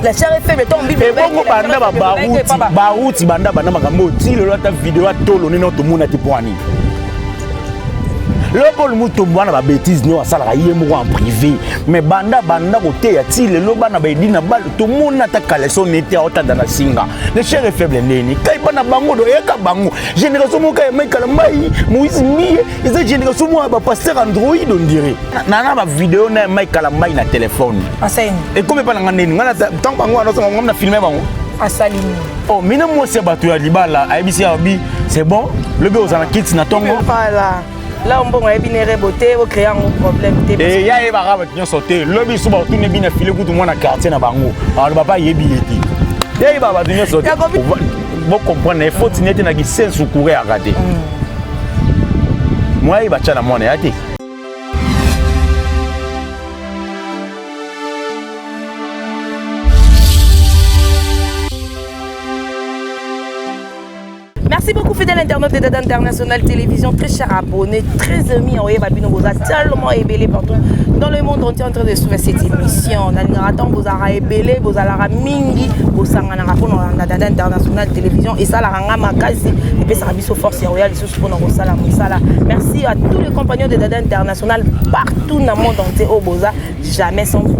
La chair est faible, ton Bible. Ebongo banda ba baruti, baruti banda banda makambo ti lelo ata video atolo nini otomona te mpo nini? Léopold Mutombo wana ba bêtises nio asalaka ye moko en privé, mais banda banda koteya ti lelo bana baedi na bale tomona ata caleçon nete aotanda na singa. Le chair est faible ndeni kai bana bango doyeka bango génération moko ya Mike Kalambay, Moïse Mbiye, eza génération moko ya ba pasteur Android on dirait. Nana ba vidéo na Mike Kalambay na téléphone. Asali ekomi epa na nga ndeni nga ntango bango wana osanga nga na filme bango. Asali nini? Oh, mina mwasi ya bato ya libala ayebisi ya bi c'est bon, lobi ozala na kiti na ntongo. Voilà. Là mbongo ayebi ne rebo te, ocréer yango problème te. E ya yebaka bato nyonso te, lobi so batuni bina file kutu mwana quartier na bango aloba pa ayebi ye te, yayebaka bato nyonso te. Bocomprendre faute nete na kisensu courant yaka te, mwa yeba tya na mwana ya te. Merci beaucoup fidèle internaute de Dada International Télévision, très chers abonnés, très amis, oyeba bino boza tellement ebele partout dans le monde entier en train de suivre cette émission. Nalingaka ntango bozalaka ebele, bozalaka mingi, bosanganaka mpona kolanda Dada International Télévision, esalaka nga makasi, epesaka biso force ya royal lisusu mpona kosala mosala. Merci à tous les compagnons de Dada International partout dans le monde entier oyo boza jamais sans vous.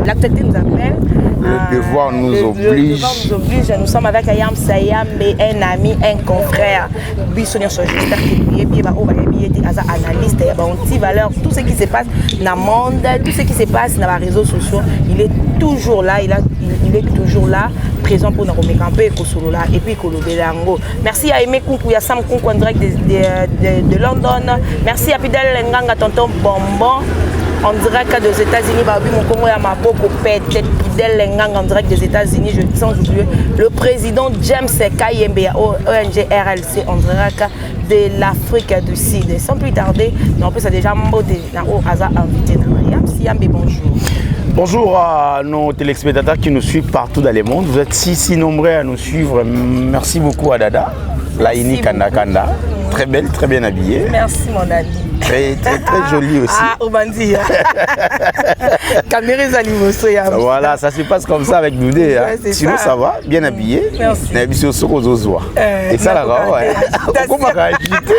L'actualité nous appelle. Le devoir nous oblige. Le devoir nous oblige. Nous sommes avec Ayam Sayambe, un ami, un confrère. Biso nyonso, j'espère que boyebi ba oyo bayebi ete aza analyste ya ba anti-valeur, tout ce qui se passe dans le monde, tout ce qui se passe dans les réseaux sociaux, il est toujours là, il est toujours là, présent pour nous komeka mpe kosolola et puis kolobela yango. Merci à Aimé Kunku, ya Sam Kunku en direct de London. Merci à Fidel Nganga, tonton Bonbon en direct des États-Unis, Babi Mokongo ya Maboko, peut-être Fidel Nganga en direct des États-Unis, je sans oublier le président James Kayembe ya ONG RLC en direct de l'Afrique du Sud. Sans plus tarder, en plus, c'est déjà mbote na o aza invité na Yam Siambe, bonjour. Bonjour à nos téléspectateurs qui nous suivent partout dans le monde. Vous êtes si nombreux à nous suivre. Merci beaucoup à Dada, Laini Kanda Kanda. Très belle, très bien habillée. Merci mon ami. Très, très, très jolie aussi. Ah, Obandi. Caméra liboso ya. Voilà, ça se passe comme ça avec Doudé. Hein. Ouais, Sinon, ça va, bien habillé. Merci. Et ça, là, ouais. Comment agiter?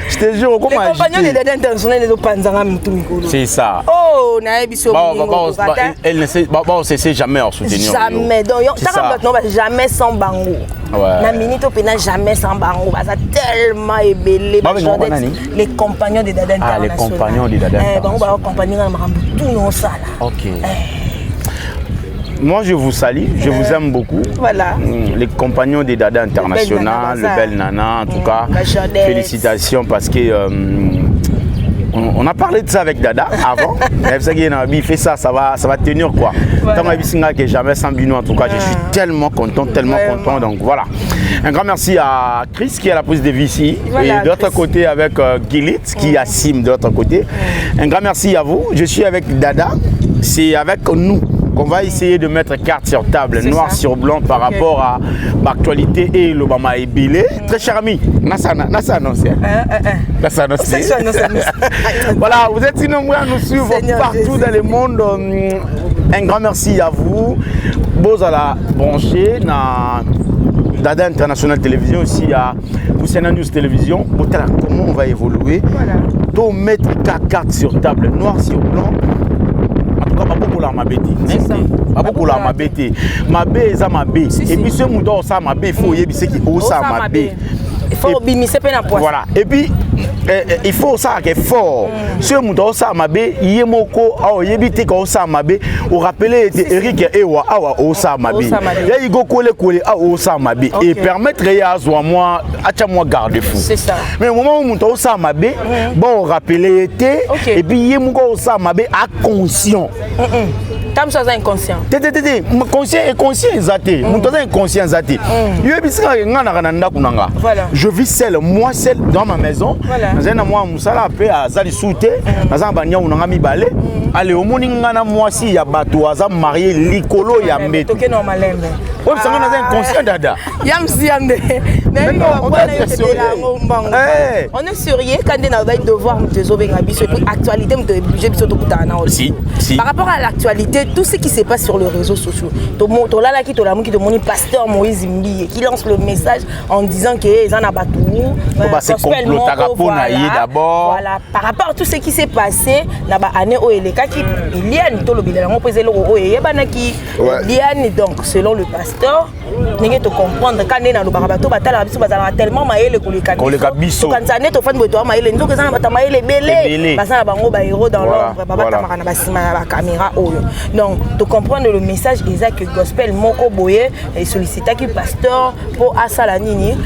Je te jure, comment agiter? Les compagnons de Dada International, les opanzanga mutu mikolo. C'est ça. Oh, nayebi so. Elle ne sait, on ne sait jamais en soutenir. Jamais. Donc, jamais sans bango. Ouais. Na minute opena jamais sans bango, baza tellement ebele, les compagnons de Dada International. Ah, les compagnons de Dada International. Bango ba accompagner na makambo tout non sala. OK. Moi, je vous salue, je vous aime beaucoup. Voilà. Les compagnons de Dada International, le bel Nana, en tout cas, félicitations parce que on a parlé de ça avec Dada avant. Il fait ça, ça va tenir quoi. Voilà. Tant que jamais sans Bino, en tout cas, je suis tellement content, tellement content. Donc voilà. Un grand merci à Chris qui est à la prise de vie ici. Voilà, et de l'autre côté avec Gilit qui assume de l'autre côté. Un grand merci à vous. Je suis avec Dada. C'est avec nous qu'on va essayer de mettre carte sur table, noir sur blanc par rapport à l'actualité et l'Obama et Bilé. Très cher ami, Nassa annoncé. Nassa annoncé. Voilà, vous êtes si nombreux à nous suivre partout dans le monde. Un grand merci à vous. Bozala branché na Dada International Télévision aussi à Moussena News Télévision. Comment on va évoluer? Voilà. Tout mettre carte sur table, noir sur blanc. Babokola mabe te, babokola mabe te, mabe eza mabe. Et puis ce moto osala mabe, il faut oyebisa ki osala mabe. Il faut obimise mpe na poisse. Voilà. Et puis il faut osalaka effort. Ce moto osala mabe, ye moko oyebi te ka osala mabe, orappeler ete Eric Ewa awa osala mabe. Ya Igo Kole Kole awa osala mabe et permettre ye azwa mwa atia mwa garde-fou. C'est ça. Mais au moment où moto osala mabe, bon rappeler ete et puis ye moko osala mabe a conscient. Comme ça, c'est inconscient. Té, conscient et conscient, zate. Moto aza inconscient, zate. Yo bisika nga na ndako nanga. Je vis seul, moi seul dans ma maison. Naza na mwa musala pe azali sute, naza ba nyawu nanga mibale. Allez, omoni nga na mwasi ya bato aza marié likolo ya mbeto. Toke na malembe. Oyo bisango naza inconscient, Dada. Yamsi yambe. On est sérieux quand on a devoir moto ezobenga biso et puis actualité moto oblige biso tokutana na Si, si. Par rapport à l'actualité, tout ce qui se passe sur les réseaux sociaux, tolalaki, tolamuki, tomoni pasteur Moïse Mbiye qui lance le message en disant que eza na bato Complotaka mpona ye d'abord. Voilà, par rapport à tout ce qui s'est passé na baannée oyo elekaki, Eliane, tolobela yango mpo eza eloko oyo eyebanaki, Eliane. Donc selon le pasteur, ndenge tocomprendre ka nde nalobaka, bato batalaka biso bazalaka tellement mayele koleka. Koleka biso. Tokanisa nde tofandi boye toya mayele, nzoka eza na bato ya mayele ebele, baza na bango bahéros dans l'ombre, babatamaka na basima ya bacaméra oyo. Donc tocomprendre le message eza que gospel moko boye esollicitaki pasteur mpo asala nini,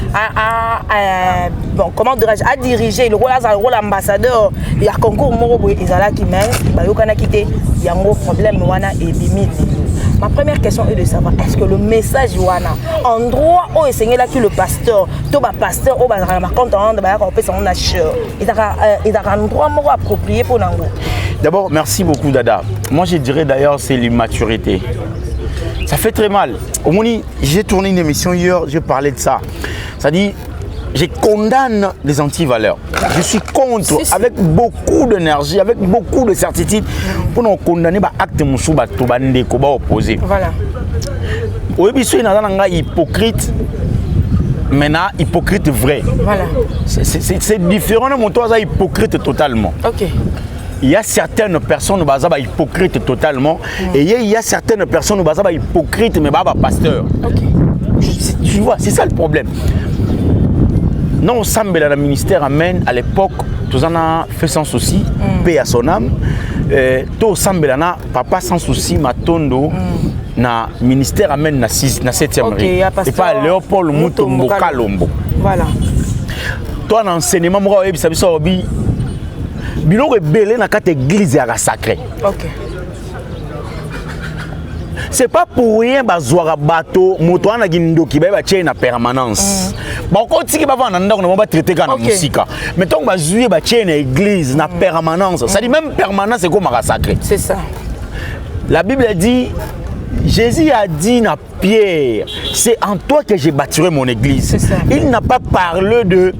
bon, comment dirais-je, adirige lokola azala lokola ambassadeur ya concours moko boye ezalaki, mais bayokanaki te. Yango problème wana ebimi lelo. Ma première question est de savoir: est-ce que le message wana, endroit oyo esengelaki le pasteur to bapasteur oyo bazalaka na bacompte rendre bayaka kopesa yango na cher, ezalaka endroit moko approprié mpo nango? D'abord, merci beaucoup, Dada. Moi, je dirais d'ailleurs, c'est l'immaturité. Ça fait très mal. Omoni, j'ai tourné une émission hier, j'ai parlé de ça. Ça dit, je condamne les antivaleurs. Je suis contre, Si, si. avec beaucoup d'énergie, avec beaucoup de certitude, pour nous condamner ba acte mosusu bato bandeko ba opposé. Oyebi soki naza na ngai hypocrite, maintenant hypocrite vrai. C'est différent na moto aza hypocrite totalement. Il y a certaines personnes baza ba hypocrite totalement et il y a certaines personnes baza ba hypocrite mais ba ba pasteur. Tu vois, c'est ça le problème. Non, osambela na ministère Amen à l'époque, toza na fait Sans Souci, paix à son âme, to osambela na papa Sans Souci Matondo na ministère Amen na 6 na 7e rue. Ya pasteur Et pas Léopold Mutombo Mutombo Kalombo. To na enseignement moko oyebisa biso, obi biloko ebele na kati église yaka sacré. C'est pas pour rien bazwaka bato, moto wana kindoki, baye batie ye na permanence. Bakotiki bavanda na ndako na bango, batraite kaka na mosika, mais ntango bazwi ye, batie ye na église na permanence, c'est-à-dire même permanence ekomaka sacré. C'est ça. La Bible dit, Jésus a dit à Pierre: c'est en toi que je bâtirai mon église. C'est ça. Il n'a pas parlé de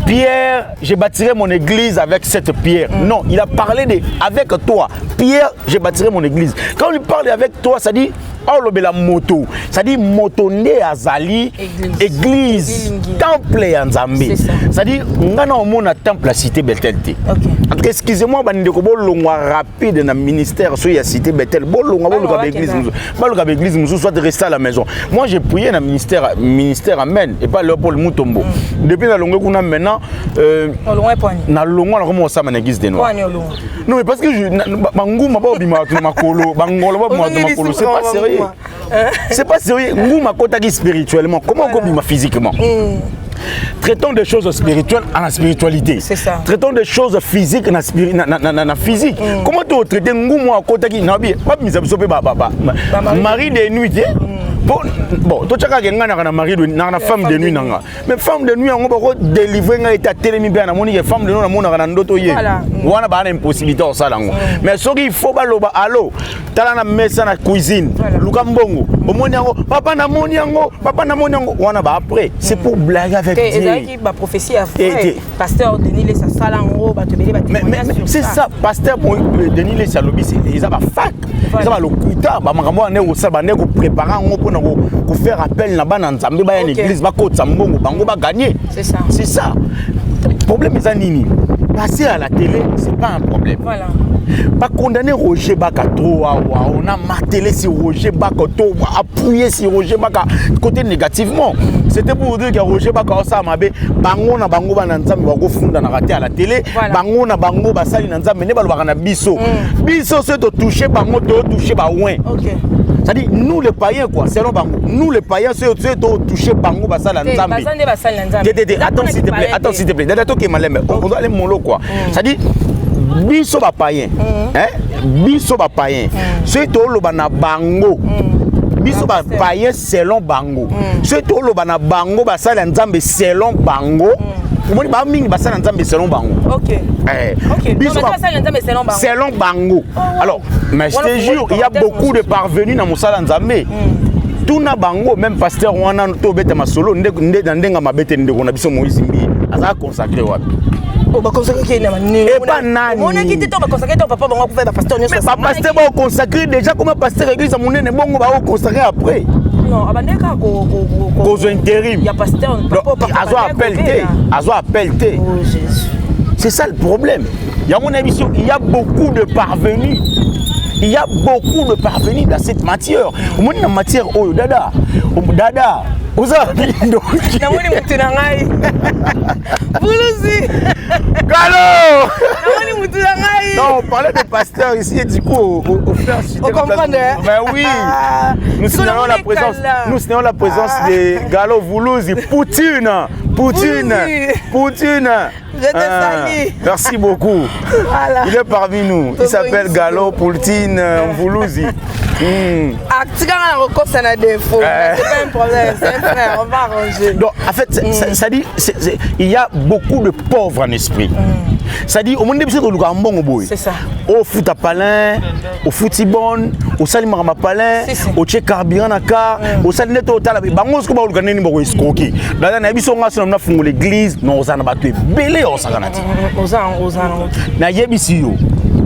Pierre, je bâtirai mon église avec cette pierre. Non, il a parlé de avec toi. Pierre, je bâtirai mon église. Quand il parle avec toi, ça dit olobela moto, ça dit moto nde azali Église. Église, Elingi. Temple ya Nzambe. C'est ça. Ça dit nga na omona temple ya Cité Bethel te. En tout cas, excusez-moi, bandeko, bolongwa rapide na ministère so ya Cité Bethel, bolongwa, boluka baéglise mosusu, baluka baéglise mosusu, soit rester à la maison. Moi, j'ai prié na ministère Amen et pas Léopold Mutombo. Depuis nalongwe kuna, maintenant Olongwa epwani? Nalongwa, nakoma kosala na église des Noirs. Pwani olongwa? Non, mais parce que banguma baobima bato na makolo, bangolo babima bato na makolo, c'est pas sérieux, c'est pas sérieux. Nguma akotaki spirituellement, comment okobima physiquement? Traitons des choses spirituelles en la spiritualité. C'est ça. Traitons des choses physiques na physique. Comment tu traiter ngumu akotaki na bi babimisa biso mpe mari de nuit te? Bon, totyakaka ngai naka na mari naka na femme de nuit na nga, mais femme de nuit yango bakodélivre ngai ete atelemi mpe namoni ke femme de nuit namonaka na ndoto ye wana baa na impossibilité kosala yango. Mais soki il faut baloba alo, tala na mesa na cuisine, luka mbongo, omoni yango papa, namoni yango papa, namoni yango wana ba après c'est pour blaguer avec Dieu. Ezalaki baprophétie ya vrai pasteur Denis Lesi asala yango, bato ebele. C'est ça, pasteur Denis Lesi alobi eza bafake, eza balokuta, bamakambo wana ndenge kosala, bande koprépare yango mpona kofaire appel na bana Nzambe baya na église, bakotisa mbongo, bango bagagner. C'est ça. C'est ça problème. Eza nini? Passer à la télé, c'est pas un problème. Pas condamner Roger Baka trop awa, on a martelé sur Roger Baka trop, appuyé sur Roger Baka côté négativement. C'était pour dire que Roger Baka osala mabe, bango na bango bana Nzambe bakofunda na kate à la télé, bango na bango basali na Nzambe nde balobaka na biso. Biso soki totouche bango, totouche baoin. C'est-à-dire nous les païens quoi, selon bango, nous les païens, ceux ceux touché bango basala Nzambe. Attends s'il te plaît, attends s'il te plaît. Dada, toke malembe. On doit aller mollo quoi. C'est-à-dire biso bapaïen, hein, biso bapaïen, soki toloba na bango. Biso bapaïens selon bango, soki toloba na bango, basali ya Nzambe selon bango, omoni, bamingi basali ya Nzambe selon bango. Biso selon bango. Alors, mais je te jure, il y a beaucoup de parvenus na mosala Nzambe. Tuna bango, même pasteur wana tobeta masolo na ndenge mabe te. Ndeko na biso Moïse Mbiye azala consacré wapi? Epa nani? Bapasteur baoconsacré déjà comme pasteur église ya monene, bongo baoconsacré après kozwa intérim, azwa appel te, azwa appel te. C'est ça le problème. Yango na biso, il y a beaucoup de parvenus, il y a beaucoup de parvenus dans cette matière. Omoni, na matière oyo, dada, dada, oza ndoki. Namoni mutu na ngai, Buluzi. Galo. Namoni mutu na ngai. Non, on parlait de pasteur ici et du coup au frère. On comprend. Ben oui, nous signalons la présence de Galo Voulouzi. Poutine, Poutine, Poutine. Je te salue. Merci beaucoup. Voilà. Il est parmi nous. Il s'appelle Galo Poutine Mvoulouzi. Atikanga na kokosa na défaut. C'est pas un problème, c'est un frère, on va arranger. Donc, en fait, ça dit, il y a beaucoup de pauvres en esprit. Ça dit, au monde biso toluka mbongo boye. C'est ça. Ofuta palin, ofuti bon, osali makambo palin, otie carburant na car, osali nde totala bango soki baoluka nini, bako escroquer. Dada na biso, nga so na fungola église, non, oza na bato ebele osaka na ti. Oza oza nango. Nayebisi yo,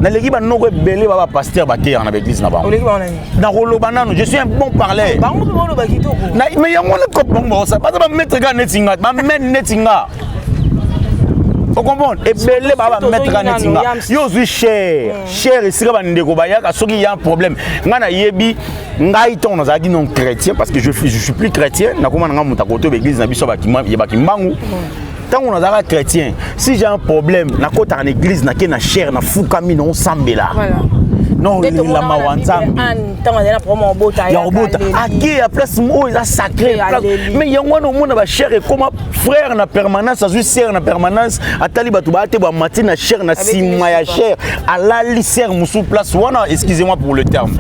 naleki banoko ebele ba bapasteur bateyaka na baeglise na bango. Oleki bango nani? Nakoloba nano, je suis un bon parleur. Bango mpe baloba kitoko. Mais yango wana kope bango baosala, baza bamaître kaka neti nga, bamene neti nga, ocomprendre? Ebele baa bamaître kaka neti nga. Yo ozwi chaire, chaire esika bandeko bayaka soki ya problème. Ngai nayebi ngai ntongo nazalaki non chrétien, parce que je suis plus chrétien, nakoma na ngai moto akoto baeglise na biso ya bakimbangu. Ntango nazalaka chrétien, si j'ai un problème, nakotaka na église, nake na chaire, nafukami, naosambela, nolela mawa Nzambe. Ya kobota, ake ya place oyo eza sacré. Mais yango wana omona bachaire ekoma frère na permanence, azwi sœur na permanence, atali bato baya te, bamati na chaire, na nsima ya chaire alali sœur mosusu place wana. Excusez-moi pour le terme.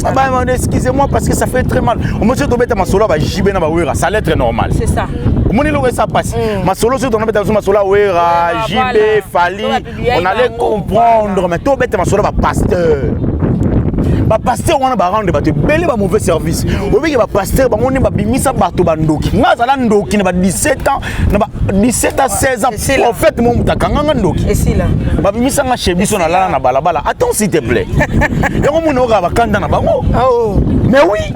Ah bah, excusez-moi, parce que ça fait très mal. Omoni, soki tobeta masolo ya baJB na baWera, ça allait être normal. C'est ça. Omoni eloko esa pasi, masolo soki tonabeta biso masolo ya Wera, JB, Fally, on allait comprendre. Mais tobeta masolo ya bapasteur, bapasteur wana barendre bato ebele ba mauvais service. Obiki bapasteur bango nde babimisa bato bandoki. Nga azala ndoki na ba 17 ans, na ba 17 ans, 16 ans, prophète mo moto akanganga ndoki, babimisanga chez biso, nalala na balabala. Attends, s'il te plaît, yango mona okaka bakanda na bango. Mais oui,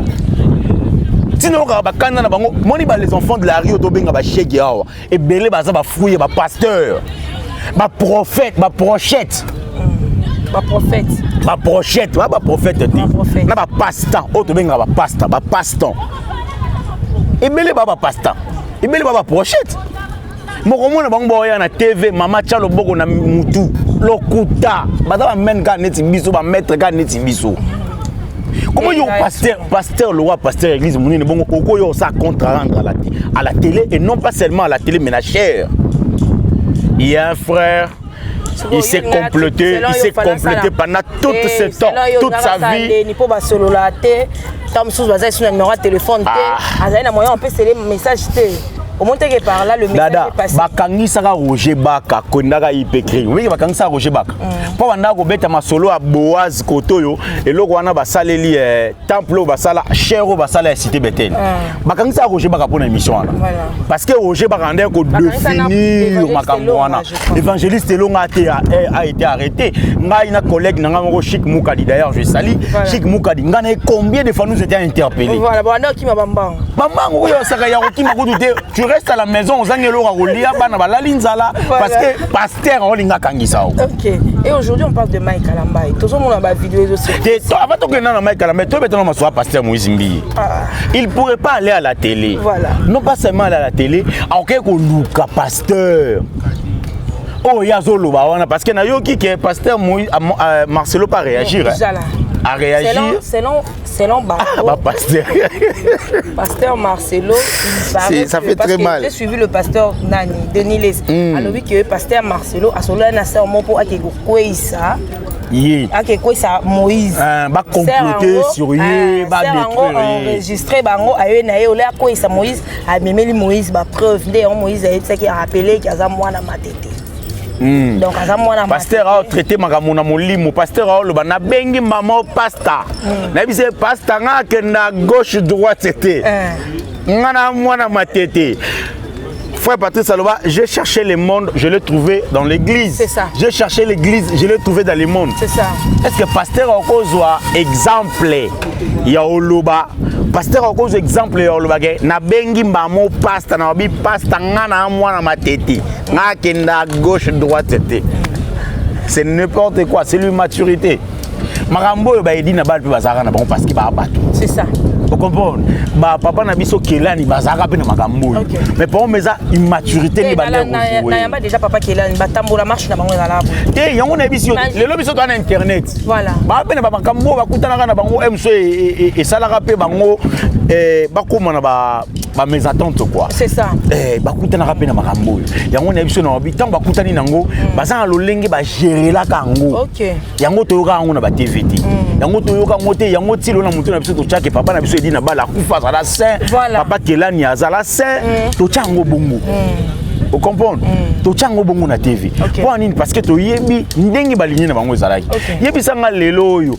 ntina okaka bakanda na bango. Moni ba les enfants de la rue, tobenga bashege awa, ebele baza bafruit bapasteur, baprophète, baprochette. Baprophète. Baprochette, ba baprophète te, na bapastan oyo tobengaka bapastan, bapastan ebele, ba bapastan ebele, ba baprochette. Moko mona bango baoya na TV, mama tia loboko na mutu, lokuta. Baza bamene kaka neti biso, bamaître kaka neti biso. Comment yo pasteur, pasteur le roi, pasteur église monene bongo, okoyo osa contre rendre à la télé, et non pas seulement à la télé, mais na chaire? Il y a un frère, il s'est complété, il s'est complété pendant tout ce temps, toute sa vie. Mpo basolola te, ntango mosusu baza esu na numéro ya téléphone te, azali na moyen opesele message te. Omoni teke par là le message Dada, est passé. Bakangisaka Roger Baka, kondaka ipekri oyiki, bakangisaka Roger Baka mpo bandaka kobeta masolo ya Boaz. Kote oyo eloko wana basaleli temple oyo basala, chaire oyo basala ya Cité Betel, bakangisaka Roger Baka mpo na émission wana, parce que Roger Baka andaki kodéfinir makambo wana. Évangéliste Elonga te a été arrêté. Ngai na collègue na ngai moko, Chic Mukadi, d'ailleurs je sali Chic Mukadi, ngai na ye, combien de fois nous étions interpellés. Voilà, banda okima bambango. Bambango oyo osaka ya kokima kutu te, tu restes à la maison, ozangi eloko ya kolia, bana balali nzala, parce que pasteur aolinga akangisa o. Ok, et aujourd'hui on parle de Mike Kalambay, tozomona bavideo ezosi. Te, avant tokenda na Mike Kalambay, tobetana masolo ya pasteur Moïse Mbiye. Il pourrait pas aller à la télé. Voilà. Non pas seulement aller à la télé, akoki koluka pasteur oyo ye azoloba wana, parce que nayoki ke pasteur Moïse, Marcelo pas réagir, hein. À réagir. Selon Bango, ah, bah, pasteur. Pasteur Marcelo, il paraît ça que, fait parce très que mal. J'ai suivi le pasteur Nani, Denis Les. Alors oui, que pasteur Marcelo, a solo na sermon pour ake kokweyisa. Ye akekwesa Moïse. Bacomploter sur ye, badétruire. Enregistré bango, aye na ye ole akweyisa Moïse, amemeli Moïse bapreuve. Nde yango Moïse ayebisaki, arapeleki aza mwana Matete. Donc aza mwana. Pasteur aotraite makambo na molimo. Pasteur aoloba: nabengi mama pasteur, nayebisi ye: pasteur, nga akenda gauche droite te, nga na mwana Matete. Frère Patrice aloba: j'ai cherché le monde, je l'ai trouvé dans l'église. C'est ça. J'ai cherché l'église, je l'ai trouvé dans le monde. C'est ça. Est-ce que pasteur akozwa exemple ya oloba, pasteur akozwa exemple ya oloba ke nabengi mbamo pasteur, na babi pasteur, nga na mwana Matete, nga akenda gauche droite te? C'est n'importe quoi, c'est l'immaturité. Makambo oyo bayedi na bale mpe bazalaka na bango parce que baa bato. C'est ça. Ocomprendre, bapapa na biso Kelani bazalaka mpe na makambo oyo, mais par eza immaturité nde. Bandayamba déjà papa Kelani, batambola, marche na bango ezalaka boye. Te, yango nayebi yo, lelo biso toza na internet. Baa mpe na bamakambo oyo bakutanaka na bango, mso esalaka mpe bango bakóma na bamésentente, quoi. C'est ça. Bakutanaka mpe na makambo oyo. Yango nayebi so na babi, ntango bakutani nango, baza na lolenge bagérelaka yango. Yango toyoka yango na batv te, yango toyoka yango te. Yango ti lelo na motu na biso totiake papa na biso edi na bala akufa, azala saint. Papa Kelani azala saint, totya yango bongo. Ocomprendre, totya yango bongo na TV. Mpo nini? Parce que toyebi ndenge balingi na bango ezalaki. Yebisanga lelo oyo,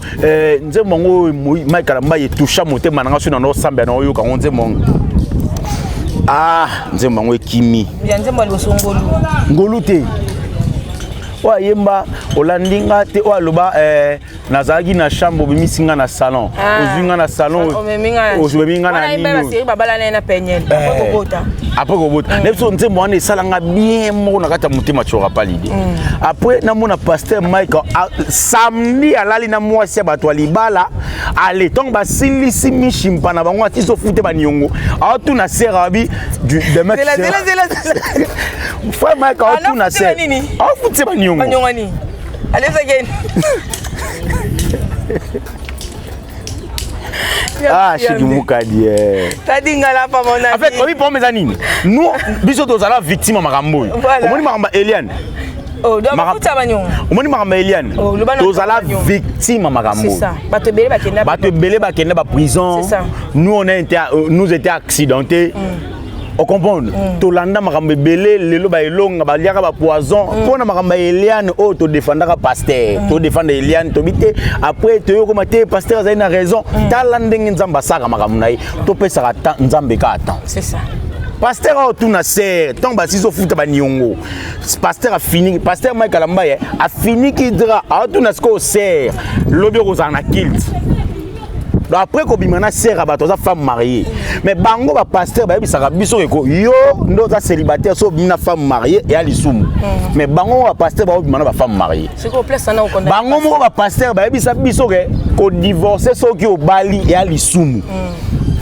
nzembo yango oyo Mike Kalamba etusha motema na nga, soki na osambela na oyoka yango, nzembo yango, ah, nzembo yango ekimi. Ya nzembo ya liboso, Ngolu? Ngolu te, oyo ayemba olandi nga te, oyo aloba nazalaki na chambre, obimisi nga na salon, ozwi nga na salon, ozwi nga na nini. Babala na ye na Peniel kobota. Après kobota na biso, nzembo wana esalanga bien moko na kati ya motema. Tu auras pas l'idée. Après namona pasteur Mike samedi alali na mwasi ya bato ya libala. Ale ntongo basilisi mishimpa na bango, ati sofute baniongo, aotuna sere abi demain. Frère Mike aotuna sere aofutise baniongo. Alezakeni. Ah, Shiki Mukadi. Tadingala pa mon ami. En fait, obi pombe eza nini? Nous, biso tozala victime ya makambo oyo. Omoni makambo Eliane. Oh, donc bafuta baniongo. Omoni makambo Eliane. Tozala victime ya makambo. C'est ça. Bato ebele bakenda. Bato ebele bakenda ba prison. C'est ça. Nous on a été nous était accidentés. Ocomprendre, tolanda makambo ebele. Lelo baelonga baliaka bapoison mpona makambo ya Eliane oyo. Todefendaka pasteur, todefendre Eliane, tobi te. Après toyokoma te, pasteur azali na raison. Tala ndenge Nzambe asalaka makambo na ye, topesaka Nzambe kaka temps. C'est ça. Pasteur ayo tuna sere ntango basisi ofuta baniongo, pasteur afini, pasteur Mike Kalamba afiniki drap, aotuna sikoyo sere: lobi okozala na culte? Donc après kobima na sere ya bato, aza femme mariée, mais bango bapasteur bayebisaka biso keko yo nde oza célibataire, so obimi na femme mariée eya lisumu. Mais bango moko bapasteur baobima na bafemme mariée. Bango moko bapasteur bayebisa biso ke kodivorce soki obali eya lisumu.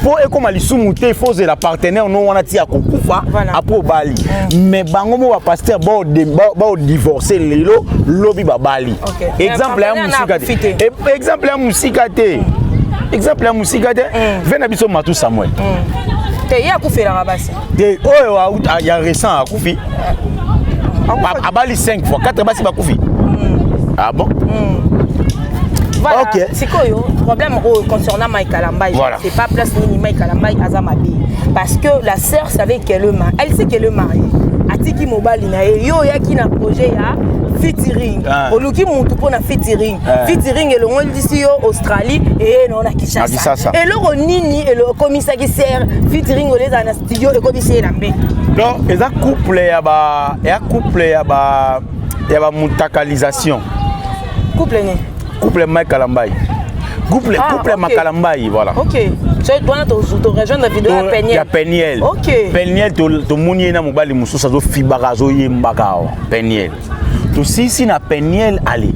Mpo ekóma lisumu te, ifo ozela partenaire no wana ti ya kokufa, après obali. Mais bango moko bapasteur baodivorce lelo, lobi babali. Exemple ya mosika te, exemple ya mosika te, exemple ya mosika te, ve na biso Matu Samuel. Te, ye akufelaka basi. Te, oyo ya récent akufi, abali 5 fois 4 basi bakufi. Ah bon? Voilà. Sikoyo problème oyo concernant Mike Kalambay, c'est pas place nini Mike Kalambay aza mabe, parce que la sœur savait qu'elle est mariée, elle sait qu'elle est mariée, atiki mobali na ye. Yo oyaki na projet ya featuring, oluki mutu mpo na featuring. Featuring elongolisi yo Australie, eye nao na Kinshasa. Eloko nini ekomisaki sere featuring oyo ezala na studio, ekomisi ye na mbeto? Donc eza couple ya ba, eya couple ya bamutakalisation. Couple nini? Couple Mike Kalambai, couple, couple Makalambai, voilà. Ok, so wana to rejoindre vidéo ya Peniel. Ya Peniel. Peniel, tomoni ye na mobali mosusu, azofibaka, azoyembaka awa. Peniel, tosisi na Peniel. Ale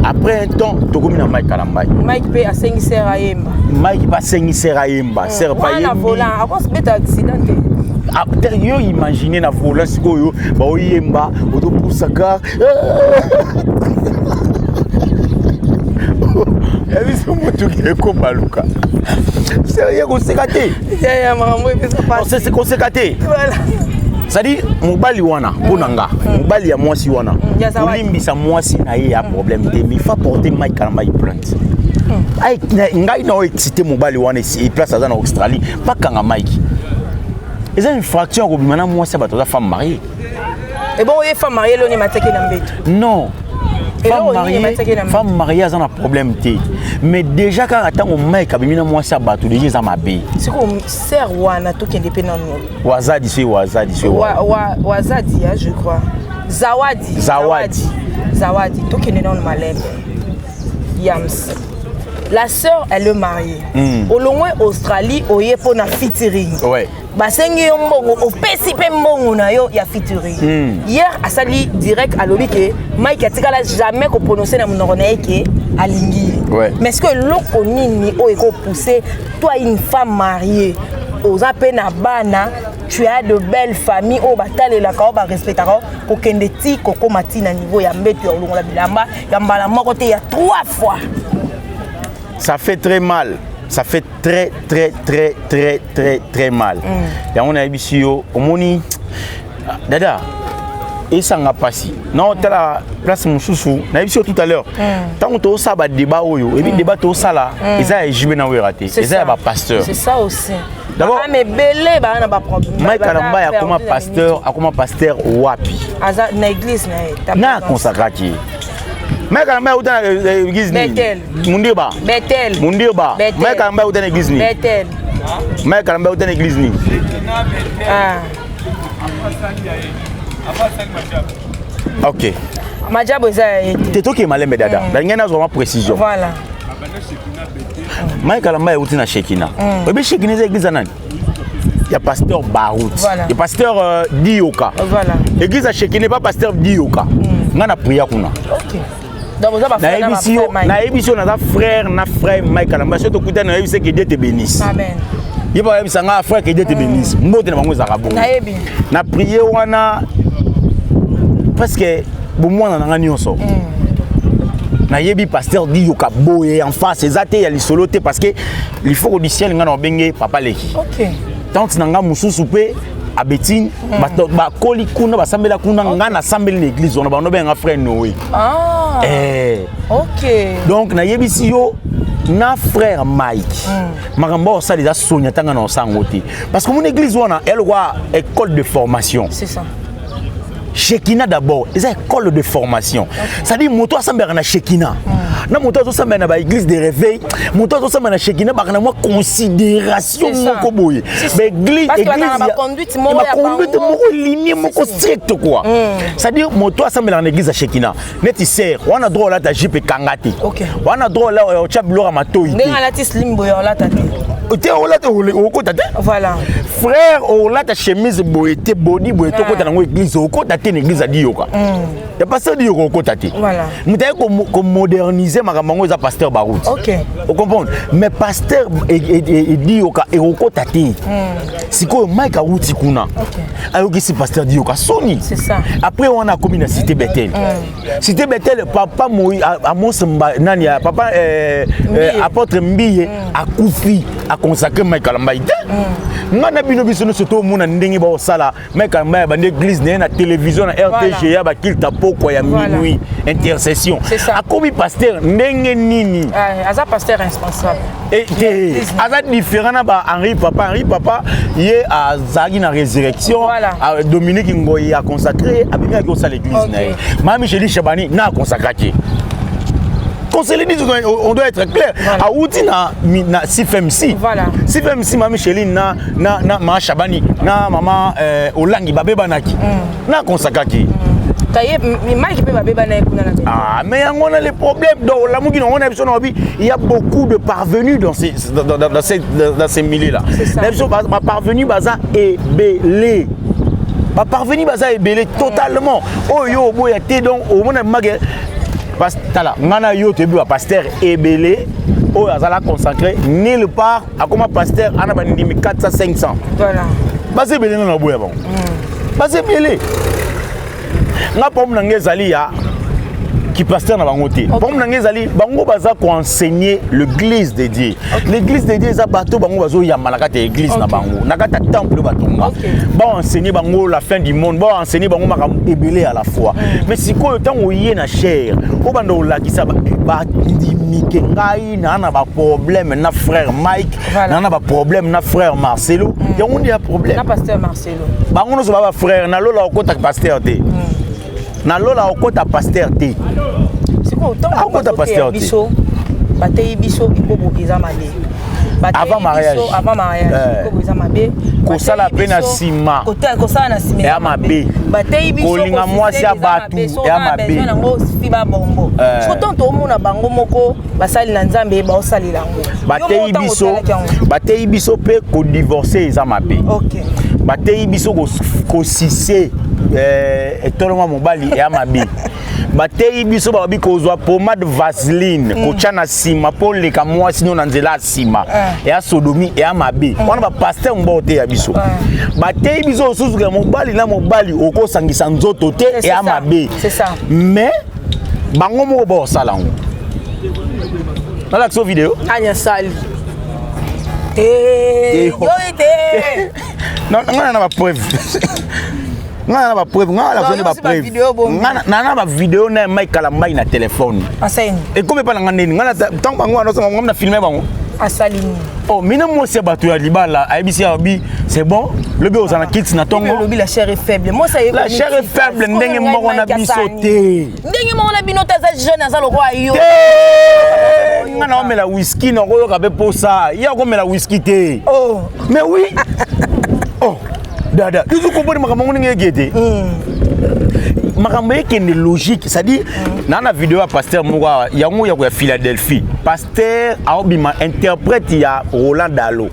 après un temps tokomi na Mike Kalambai. Mike mpe asengi sere ayemba. Mike mpe asengi sere ayemba, sere pa. Wana volant akosibeta accident te? Yo imagine na volant sikoyo baoyemba, ozopusa car ya biso, motuki ekobaluka. Sérieux, koseka te, koseka te. C'est-à-dire mobali wana, mpo na nga, mobali ya mwasi wana, Ya Zawadi. kolimbisa mwasi na ye ya problème te, mais il faut porter Mike Kalamba plainte. Ai, ngai na oyo excité mobali wana place aza na Australie, bakanga Mike. Eza infraction ya kobima na mwasi ya bato, aza femme mariée. Ebongo ye femme mariée, eloni matiaki na mbeto? Non. Eloko Femme nini mariée, ematiaki na mbeto? femme mariée aza na problème te, mais déjà kaka ntango Mike abimi na mwasi ya bato, déjà eza mabe. Sikoyo sœur wana, tokende mpe nano. Wazadi, soki wazadi, soki Wazadi, ya, je crois Zawadi. Zawadi. Zawadi. Tokende nano malembe. Yams, la sœur, elle est mariée. Olongwe Australie, oye mpo na featuring. Basengi yo mbongo, opesi mpe mbongo na yo ya featuring. Hier asali direct, alobi ke Mike atikala jamais koprononce na monoko na ye ke alingi ye. Mais ce que eloko nini oyo ekopousse toi, une femme mariée, oza mpe na bana, tu as de belles familles oyo batalelaka oyo barespectaka yo, kokende ti kokóma ti na niveau ya mbeto, ya kolongola bilamba ya mbala moko te, ya trois fois? Ça fait très mal, ça fait très très très très très très mal. Yango nayebisi yo, omoni dada, esanga mpasi na otala place mosusu. Nayebisi yo tout à l'heure, ntango tozosala badébat oyo, ebi débat tozosala eza ya JB na Wera te, eza ya bapasteur. C'est ça aussi. D'abord, bama ebele baa na baproblème. Mike Kalamba akoma pasteur, akoma pasteur wapi? Aza na église na ye. Na aconsacraki ye. Mike Kalamba auta na église nini? Bethel. Mundirba. Bethel. Mundirba. Bethel. Mike Kalamba auta na église nini? Bethel. Mike Kalamba auta na église nini? Ah. Ok. Majabo eza ya ye te. Te, tokee malembe dada, nalingai nazwa ma précision. Voilà. Mike Kalamba euti na Shekina. Oyebi Shekina eza église ya nani? Ya pasteur Baruti. Voilà. Ya pasteur Dioka. Voilà. Église ya Shekina, pas pasteur Dioka. Nga na priya kuna. Ok, donc oza bafrère na Nayebisi yo. bafrère Mike. Nayebisi yo, naza frère na frère Mike Kalamba. Soki tokutani, nayebisi que Dieu te bénisse. Amen. Ye mpe bayebisa nga: "Frère, que Dieu te bénisse." Mbote na bango ezalaka bongo. Nayebi. Na prié wana presque bomwana na nga nyonso. Nayebi pasteur Diyoka boye en face, eza te ya lisolo te, parce que lifoko du ciel, nga na obenge papa leki. Tante na nga mosusu mpe abetine, bato bakoli kuna, basambela kuna. Nga nasambeli na église wana, bando benga frère Noé. Ah. Eh. Ok. Donc nayebisi yo, na frère Mike, makambo oyo osala eza soni, atanga na osango te, parce que mon église wana elokwa école de formation. C'est ça. Shekina d'abord eza école de formation, c'est-à-dire moto asambelaka na Shekina na moto azosambela na baéglise de réveil, moto azosambela na Shekina baka na mwa considération C'est ça. moko boye. Baéglise Parce que bazala na baconduite moko ya baconduite bango. moko linie moko stricte quoi. C'est-à-dire moto asambelaka na église ya Shekina neti sœur wana, droit olata jupe ekanga te. Wana droit otya biloko ya matoi te. Ndenge alati slim boye, olata te. Te, olata, okota te. Voilà. Frère, olata chemise boye te, bodi boye te, okota nango église, okota te. Na église adiyoka ya pasteur Diyoka, okota te. Moto aye komoderniser makambo yango eza pasteur Baruti. Ocomprendre? Mais pasteur Diyoka ekokota te. Sikoyo Mike awuti kuna, ayokisi pasteur Diyoka soni. C'est ça. Après wana akomi na Cité Betel. Cité Betel, papa Moi Amos nani ya papa apôtre Mbiye akufi, aconsacré Mike Kalambai te. Nga na bino, biso nyonso tomona ndenge baosala Mike Kalambai ya bande église na ye na télévision na RTGA, bakilta pokwa ya minuit, intercession. C'est ça. Akomi pasteur ndenge nini? Ah, aza pasteur responsable. Te, Église. aza différent na ba Henri. Papa Henri, papa ye azalaki na résurrection. Ah, Dominique Ngoyi aconsacré, abimaki kosala église na ye. Mama Micheli Chabani na aconsacraki. Qu'on se le dise, on doit être clair. Awuti na CFMC. CFMC, mama Micheline na mama Chabani na mama Olangi babebanaki na consacraki. Kaye Mike mpe babebana ye kuna na Ah, mais yango wana les problèmes. Donc olamuki nango na biso na babi, il y a beaucoup de parvenus dans ces milieux là. C'est ça. Na biso baparvenu baza ebele, baparvenu baza ebele totalement. Oyo oboya te. Donc omona make, tala, ngai na yo toyebi bapasteur ebele oyo azala consacré nulle part, akoma pasteur ana bandimi 400, 500. Baza ebele, nga na boya bango, baza ebele. Nga problème na ngai ezali ya Kipasteur na bango te. Problème na ngai ezali bango baza koenseigner l'église de Dieu. L'église de Dieu eza bato bango bazoyamba na kati ya église na bango, na kati ya temple batonga. Baenseigner bango la fin du monde, baenseigner bango makambo ebele à la fois. Mais sikoyo, ntango oye na chaire, obanda kolakisa bandimike: ngai naa na baproblème na frère Mike, naa na baproblème na frère Marcelo. Yango nde ya problème. Na pasteur Marcelo. Bango nyonso ba bafrère. Nalola okota pasteur te, nalola okota pasteur te. Sikoyo ntango Akota bazoteya pasteur te. Biso bateyi biso ekobo eza mabe. Bateyi Avant mariage. biso avant mariage, ekobo eza mabe. Kosala Bateyi pe na biso- nsima. Kosala na nsima Eya eza mabe. Bateyi biso Kolinga kosisele mwasi ya eza bato, mabe. So eya oza na mabe. besoin nango, fiba bongo. Siko ntango toomona bango moko basali na Nzambe baosalela yango. Yo moko Bateyi ntango biso, otalaki yango. bateyi biso mpe kodivorce eza mabe. Bateyi biso kosise etoloma mobali eya mabe. Bateyi biso, balobi kozwa pomade vaseline, kotya na nsima mpo oleka mwasi no na nzela ya nsima, eya sodomie, eya mabe. Wana bapasteur mbo oteya biso. Bateyi biso lisusu ya mobali na mobali okosangisa nzoto te, C'est eya ça. mabe. C'est ça. Mais bango moko baosala yango. Nalakisa video. Anya sali te, yoi te. Non, ngai na bapreuve, ngai na bapreuve, ngai Non, nazoni yo aussi bapreuve. bavideo bongo. Ngai na bavideo na Mike Kalambai na telefone. Asali nini? Ekomi epa na ngai ndeni? Ngai ntango bango wana osanga ngai na filme bango. Asali nini? Oh, mina mwasi ya bato ya libala ayebisi ya bi c'est bon, lobi ozala na kiti na ntongo. Olobi la chair est faible. Moi, ça. La chair est faible ndenge moko na biso te. Ndenge moko na bino te. Aza jeune, aza lokola yo. Te, ngai naomela whisky, nakoyoka mpe posa ye akomela whisky te. Oh. Mais oui, oh dada, yozo comprendre makambo yango ndenge eke te. Makambo ekende logique, c'est-à-dire na video ya pasteur moko awa, yango ya koya Philadelphie, pasteur aobima interprète ya Roland Dalo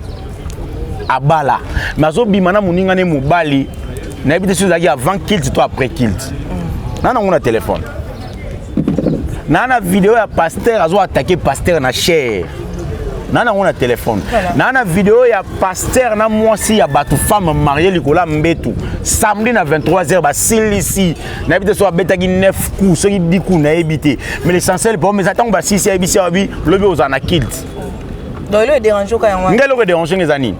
abala, mais azobima na moninga ne mobali. Nayebi te soki ezalaki avant culte to après culte. Na nango na telefone, na video ya pasteur azo attaquer pasteur na chaire, na nango na telefone. Na video ya pasteur na mwasi ya bato, femme mariée, likolo ya mbetu, samedi na 23 heures basilisi. Nayebi te soki abetaki 9 coups, soki 10 coups, nayebi te. Mais l'essentiel po eza ntango basisi, ayebisi abi lobi ozala na culte. Donc elo edérange oka yango wana. Ngai eloko edérange nga eza nini?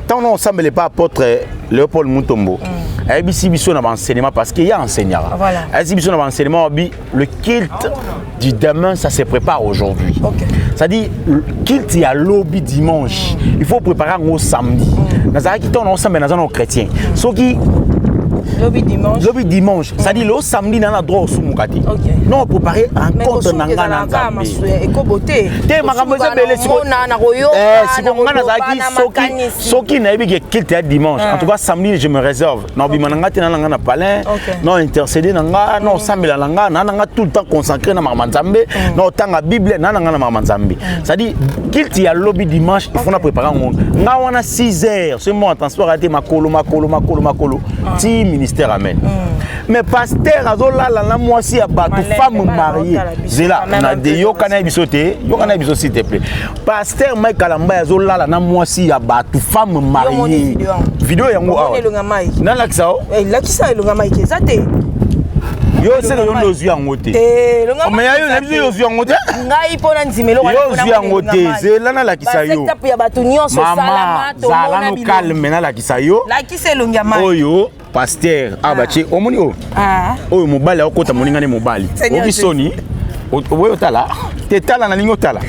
Ntango na osambela epa apôtre Léopold Mutombo, ayebisi biso na baenseignement, parce que ye enseignaka, ayebisi biso na baenseignement, abi le culte du demain, ça se prépare aujourd'hui. C'est-à-dire culte ya lobi dimanche, il faut préparer yango samedi. Nazalaki ntango na osambela, naza na chrétien, soki lobi dimanche. Lobi dimanche, c'est-à-dire le samedi na droit osumuka te. Non, préparer rencontre na nga na Nzambe. Ekobo te. Te, makambo eza ebele. Na koyoka. Sikoyo nga nazalaki, soki nayebi ke culte ya dimanche, en tout cas samedi je me réserve, na obima na nga te, na nga na palin, na intercéder na nga, na osambela na nga, na nga tout le temps consacré na makambo ya Nzambe, na otanga Bible, na nga na makambo ya Nzambe. C'est-à-dire culte ya lobi dimanche, il faut na préparer yango. Nga wana 6 heures soki mo transport ate, makolo, makolo, makolo, makolo ti ministère. Amen. Mais pasteur azolala na mwasi ya bato, femme mariée. Zela na de, yokana ye biso te, yokana ye biso s'il te plaît. Pasteur Mike Kalambai azolala na mwasi ya bato, femme mariée. Video yango awa, nalakisa o. Lakisa elonga Mike, eza te. Yo seke yo nde ozwi yango te. Mais ya yo na biso, yo ozwi yango te. Ngai mpo na ndima eloko. Yo ozwi yango te, zela nalakisa yo. Ya bato nyonso. Mama, zala no calme, nalakisa yo. Lakisa elongi ya Mike. Oyo pasteur awa batie, omoni oyo? Oyo mobali akokota moninga ne mobali. Oki soni oboyi otala te, tala, nalingi otala.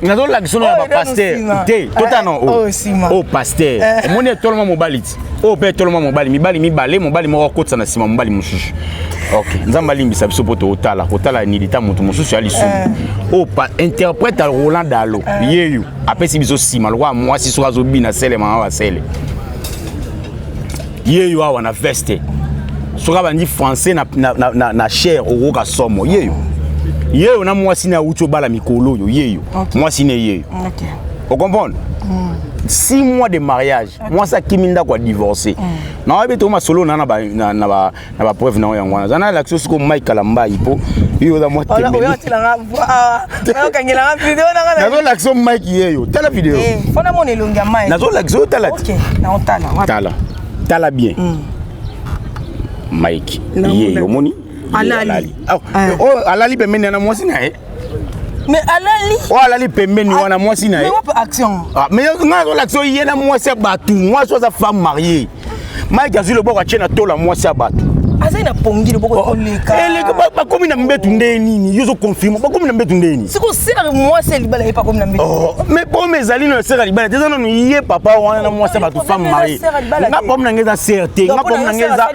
Nazolakisa no ya bapasteur te, totala na oyo pasteur. Omoni etoloma mobali ti oyo mpe etoloma mobali, mibali mibale, mobali moko akotisa na nsima mobali mosusu. Ok, Nzambe alimbisa biso mpo tootala kotala nilita moto mosusu ya lisumu. Oyo interprète ya Roland Dalo, yeyo apesi biso nsima lokola mwasi soki azobina selema awa, sele yeyo awa na veste, soki abandi français na chaire, okoyoka somo. Yeyo, yeyo na mwasi ne awuti obala mikolo oyo, yeyo mwasi ne yeyo. Ocomprendre? 6 mois de mariage, mwasi akimi ndako, adivorcé. Nayebi te masolo na na bapreuve nango yango wana. Aza na lakisi sikoyo Mike Kalambai mpo yo oza mwa. Nazolakisa Mike yeyo, tala video. Nazolakisa oyo, tala, tala, tala bien. Mike ye, omoni? Alali. Oyo alali pembeni na mwasi na ye. Mais alali. Oyo alali pembeni wana mwasi na ye. Mais wapi action? Ah, mais nga azolakisa ye na mwasi ya bato, mwasi oyo aza femme mariée. Mike azwi loboko, atie na tola mwasi ya bato. Azali na pongi, loboko ekoleka. Eleka, bakomi na mbetu nde nini? Yo ozoconfirme, bakomi na mbetu nde nini? Siko sœur mwasi ya libala ye pa komi na mbetu. Oh, mais problème ezali na sœur ya libala te, eza nanu ye papa wana na mwasi ya bato, femme mariée. Nga problème na ngai eza sœur te, nga problème na ngai eza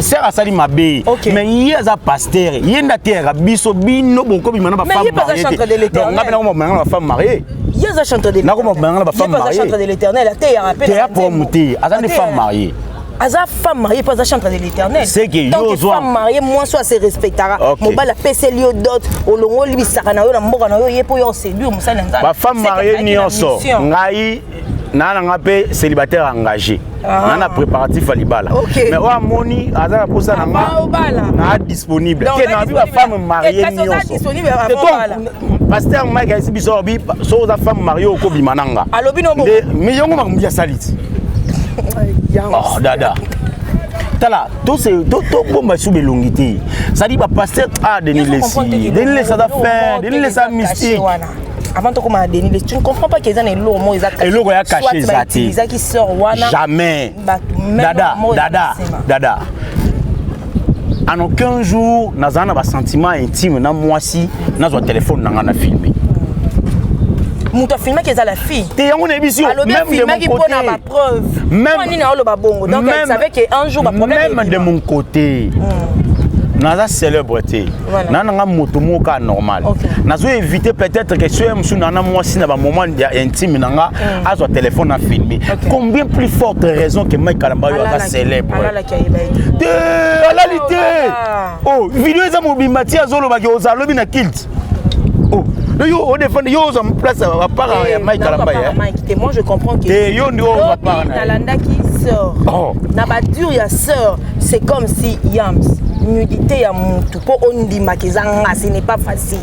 sœur asali mabe, mais ye aza pasteur, ye nde ateyaka biso. Bino bokobima na bafemme mariée te, donc nga mpe nakoma na bafemme mariée. Ye aza chantre de Nakoma banga na bafemme mariée. Chantre de l'Éternel, ateyaka mpe. Teya problème te, aza nde femme mariée. Aza femme mariée mpo aza chantre de l'Éternel. C'est que Tant que femme mariée, mwasi oyo ase respectaka, mobali apeseli yo dot, olongoli bisaka na yo na mboka na yo, ye mpo yo oséduire mosali na Nzambe. Bafemme mariée nyonso, ngai naa nanga mpe célibataire engagé, naa na préparatif ya libala, mais oyo amoni aza na posa na nga, naa disponible te. Na bi bafemme mariée nyonso, pasteur Mike ayesi biso, alobi so oza femme mariée, okobima na nga. Mais yango makambo ya sali ti. Oh, dada, tala, tobomba su belongi te. C'est-à-dire bapasteur, ah, Denis Lesi, Denis Lesi aza fin, Denis Lesi aza mystique. Avant tokoma na Denis Lesi, tu ne comprends pas que eza na eloko moko eza Eloko ya caché eza te. Ezaki sœur wana. Jamais. Dada, dada, dada, en aucun jour nazala na basentiment intime na mwasi, nazwa telefone na nga na filme. Moto afilmaki eza la fille. Te, yango nayebi si yo. Alobi afilmaki mpona bapreuve. Nini aoloba bongo? Donc elle savait que un jour baproblème. Même de mon côté, naza célèbre te, na nanga moto moko kaka normal. Nazo éviter peut-être que soki mosusu na na mwasi na bamoment ya intime na nga, azwa telefone na filme. Combien plus forte raison que Mike Kalamba oyo aza célèbre te, alali te. Oh, video eza mobimba ti azolobaki oza alobi na kilte. Oh, yo odefendre, yo ozwa place bapara ya Mike Kalamba. Te, moi je comprends que Te, yo ndi ozwa para. Nalandaki sœur na badure ya sœur, c'est comme si yams nudité ya mutu mpo ondimaka eza nga. Ce n'est pas facile.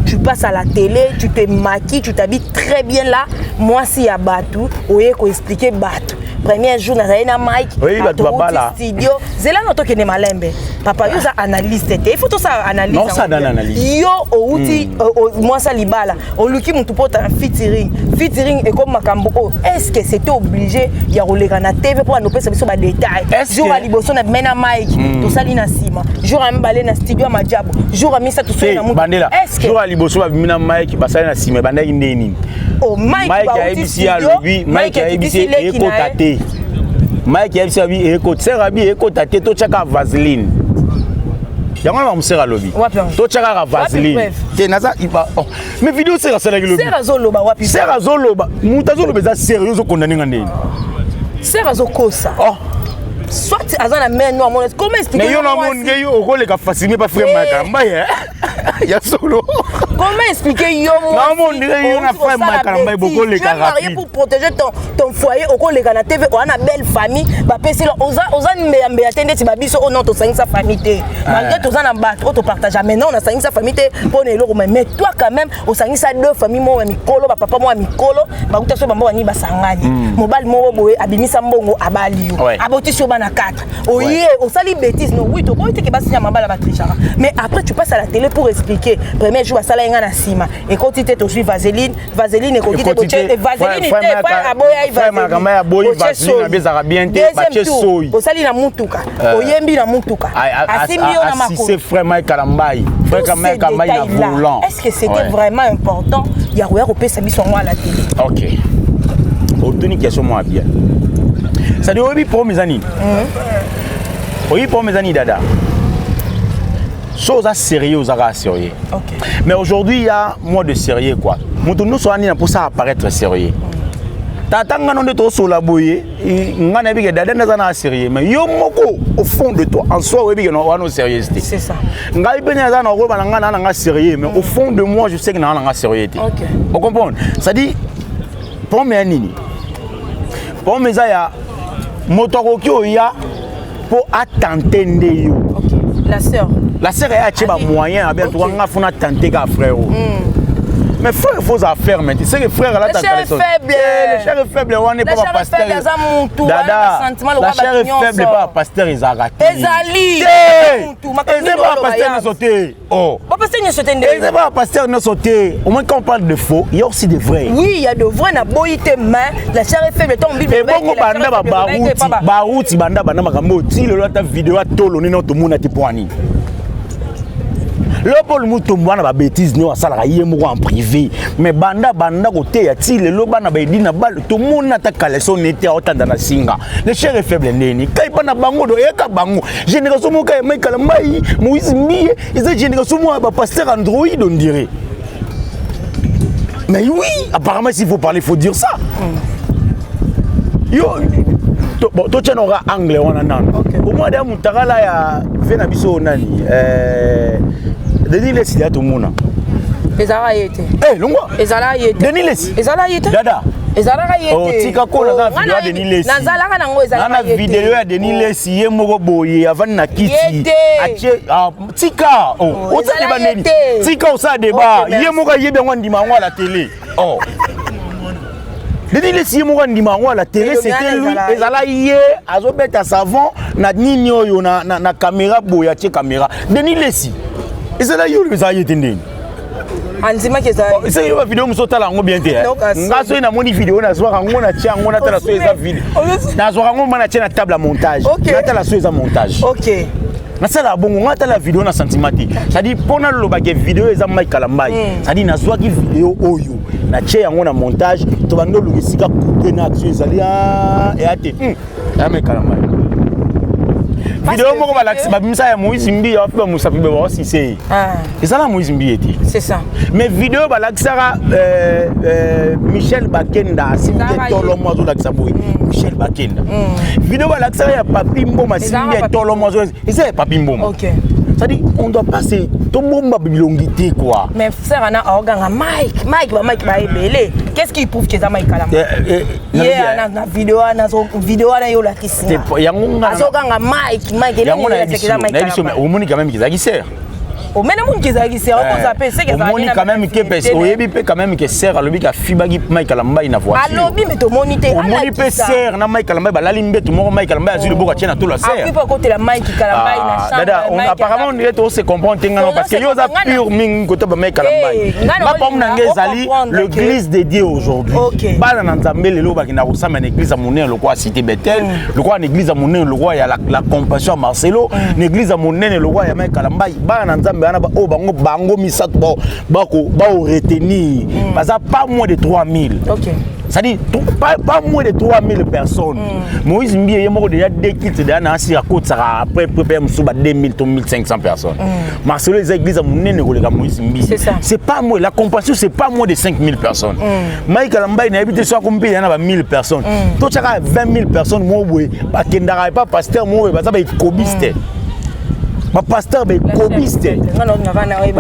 Tu passes à la télé, tu te maquilles, tu t'habilles très bien là, mwasi ya bato, oye koexpliquer bato: premier jour nazali na Mike Studio. Zela no, tokende malembe. Papa, yo oza analyste te, il faut tosala analyse. Yo outi mwasi ya libala, oluki motu mpo otala featuring. Featuring ekomi makambo oyo, est ce que c'était obligé ya koleka na TV mpo anopesa biso badetail? Jour ya liboso na bime na Mike, tosali na nsima. Jour ya mibale na studio ya Majabu. Jour ya misato tosali na mutu. Jour ya liboso babimi na Mike, basali na nsima, ebandaki nde nini? Mike ayebisi, alobi Mike ayebisi ekota te. Mike ayebisi, abi ekota, sœur abi ekota te, totyaka vaseline. Yango wana bamosere alobi totya kaka vaseline te. Naza, mais video sœur asalaki lobi. Azoloba wapi? Sœur azoloba, moto azoloba eza sérieux, ozokondane nga ndeni? Sœur azokosa. Oh. Soit aza na main noire mona. Comment expliquer? Mais yo namoni nge yo okoleka facilement pa frère Mike Kalamba ya solo. Comment expliquer yo? Namoni yo na frère Mike Kalamba bokoleka rapide. Pour protéger ton foyer, okoleka na TV oza na belle famille, bapesi oza oza mbeyambeya te ndeti babiso oyo. Non, tosangisa famille te, malgré toza na bato oyo topartage. Mais non, nasangisa famille te mpo na eloko. Mais toi quand même osangisa deux famille moko ya mikolo, bapapa moko ya mikolo bakuta so bamboka nini, basangani. Mobali moko boye abimisa mbongo, abali yo, abotisi yo bana 4, oye osali bêtise. No, oui, tokoyi teke basi ya mabala batrichaka, mais après tu passes à la télé pour expliquer: premier jour asala ye nga na nsima, ekoti te, tozwi vaseline, vaseline ekoki te, botie vaseline te, aboyai. Vaseline. Osali na mutuka, oyembi na mutuka, asimbi yo na makolo. Frère Mike Kalambayi, frère Mike Kalambayi na volant. Est-ce que c'était vraiment important ya koya kopesa biso yango à la télé? Ok, otuni question moko bien. C'est-à-dire, oyebi problème eza nini? Oyebi problème eza nini, dada? So oza sérieux, oza kaka sérieux. Mais aujourd'hui il y a moins de sérieux, quoi. Moto nyonso wana nini mposa apparaître sérieux. Tata, ngano nde tosola boye, nga nayebi ke dada nde aza na sérieux, mais yo moko au fond de toi, en soi, oyebi ke wana o sérieux te. C'est ça. Ngai mpe naza na koyeba na ngai naa na nga sérieux, mais au fond de moi je sais que naa na nga sérieux te. Ocomprendre? C'est-à-dire, problème ya nini? Problème eza ya moto akoki oya mpo atante nde yo. La sœur. La sœur aye, atie bamoyen abe. Antuka nga funa tante kaka frère oyo. Mais frère, il faut ça ferme. Tu sais que frère là, La chair est faible. La chair est faible, on n'est La pas chair est pasteur. faible, aza mutu, Dada, wana sentiment, la chair est faible, pas pasteur ezalaka te. Ezali. Mutu, makambo Eza nini pas oloba pasteur ya? nyonso te. Oh. Bapasteur nyonso te nde. Eza pas pasteur nyonso te. Au moins quand on parle de faux, il y a aussi des vrais. Oui, il y a de vrais na boyi te, mais la chair est faible, ton Bible. Ebongo banda ba Baruti, Baruti banda banda makambo ti lelo ata video atolo nini tomona te po ani. Léopold Mutombo wana babêtise nio asalaka ye moko en privé, mais banda banda koteya ti lelo bana baedi na bale tomona ata caleçon nete aotanda na singa. Le chair est faible ndeni kai bana bango do eyaka bango génération moko ya Mike Kalambay, Moïse Mbiye, eza génération moko ya bapasteur android, on dirait. Mais oui, apparemment, s'il faut parler, il faut dire ça. Yo bon, totia noka angle wana nano. Au moins da mutakala ya ve na biso nani, Denis Lesi ya tomona. Ezalaka ye te. Eh, longwa. Ezalaka ye te. Denis Lesi. Ezalaka ye te. Dada. Ezalaka ye Oh, te. tika ko naza na Oh, video ya nga Denis Lesi. Nazalaka nango, ezalaka na ye te. video ya Denis Lesi, ye moko boye avandi na kiti. Ye te. Atie, ah, tika, oh, Oh, osala ezalaka débat ye ndeni te. tika osala débat. Ok, merci. Ye moko ayebi yango, andima yango à la télé. Oh, Denis Lesi ye moko andima yango à la télé. Elongi C'était wana lui. ezala ye. Ezala ye, azobeta savon na nini oyo na caméra boye, atie caméra. Denis Lesi, ezala ye oyo, ezala ye te ndeni. Andimaki ezala. Soki yo bavideo mosusu otala yango bien te, eh. Donc, asoni. Nga soki namoni video, nazwaka yango, natia yango, natala so eza video. Nazwaka yango ma natie na table ya montage. Natala so eza montage. Nasalaka bongo. Nga tala video na sentiment te, c'est-à-dire mpo nalobaka video eza Mike Kalambay, c'est-à-dire nazwaki video oyo, natie yango na montage, tobandi oluka esika coupe na action ezali, ah, eya te. Eya Mike Kalambay. Video Que moko balakisi, babimisa ya Moïse Mbiye, afi bamosapi be baosise ye. Ah, Ezala Moïse Mbiye te. C'est ça. Mais video balakisaka Michel Bakenda asimbi Ezalaka ye. etolomo, azolakisa boye Michel Bakenda. Video balakisaka ya Papi Mboma, asimbi Ezalaka Papi. etolomo, eza ya Papi Mboma. C'est-à-dire on doit pas se tobomba bilongi te, quoi. Mais frère ana aoganga Mike, Mike, ba Mike baebele. Qu'est-ce qui prouve que eza Mike Kalambay? Ye ana na video wana, video wana ye olakisi nga. Yango nga Azoganga Mike, Mike. Yango nayebi so, mais omoni quand même kezalaki sere. Omene moni kezalaki sere, okoza mpe seke. Omoni quand même ke pe oyebi mpe quand même ke sere alobi ke afibaki Mike Kalambay na voiture. Alobi, me tomoni te. Omoni mpe sere na Mike Kalambay balali mbeto moko, Mike Kalambay azwi loboko, atie na tolo ya sere. Akoki mpe akotela Mike Kalambay na Ah, chambre. Dada, apparemment on dirait to se comprendre te ngana, parce que yo oza pur mingi kota ba Mike Kalambay. Eh, nga na Nga pambu na olinga ngai ezali ocomprendre. l'église dédiée aujourd'hui. Bana na Nzambe lelo bakenda kosamba na église ya monene lokola Cité Bethel, lokola na église ya monene lokola ya la Compassion ya Marcelo, na église ya monene lokola ya Mike Kalambay. Bana na Nzambe wana oyo bango misato bao retenir baza pas moins de 3000. C'est-à-dire pas moins de 3000 personnes. Moïse Mbiye ye moko déjà deux cultes déjà na asi akotisaka après près mosusu ba 2000 to 1500 personnes. Marcelo eza église ya monene koleka Moïse Mbiye. C'est ça. C'est pas moins, la Compassion c'est pas moins de 5000 personnes. Mike Kalambay nayebi te so akomi mpe ya na ba 1000 personnes. Totiaka 20 000 personnes moko boye bakendaka epa pasteur moko boye, baza baekobiste. Bapasteur baekobiste.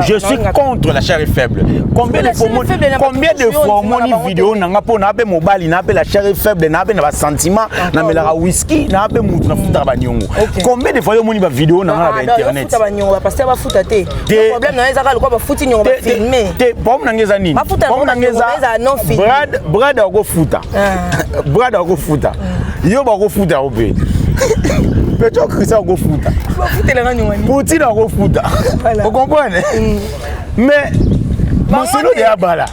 Je suis contre la chair est faible. Combien de La fois chair est faible, na combien de bato fois oyo omoni ndima na video bango na nga mpo na mpe mobali na mpe la chair est faible, na mpe na basentiment, namelaka whisky, na mpe mutu nafutaka baniongo? Combien de fois yo omoni bavideo na nga na bainternet? Bafuta baniongo, bapasteur bafuta te. Problème na yo ezaka lokwa bafuti niongo, bafilme. Te, problème na nga eza nini? Bafuta Problème na nga bango, eza eza non filmé. Brad, Brad akofuta, Brad akofuta, yo bakofuta yo mpe, Petro Christian akofuta. Bafutelanga niongo nini? Poutine akofuta. Voilà. Ocomprendre? Mais Marcelo de abala,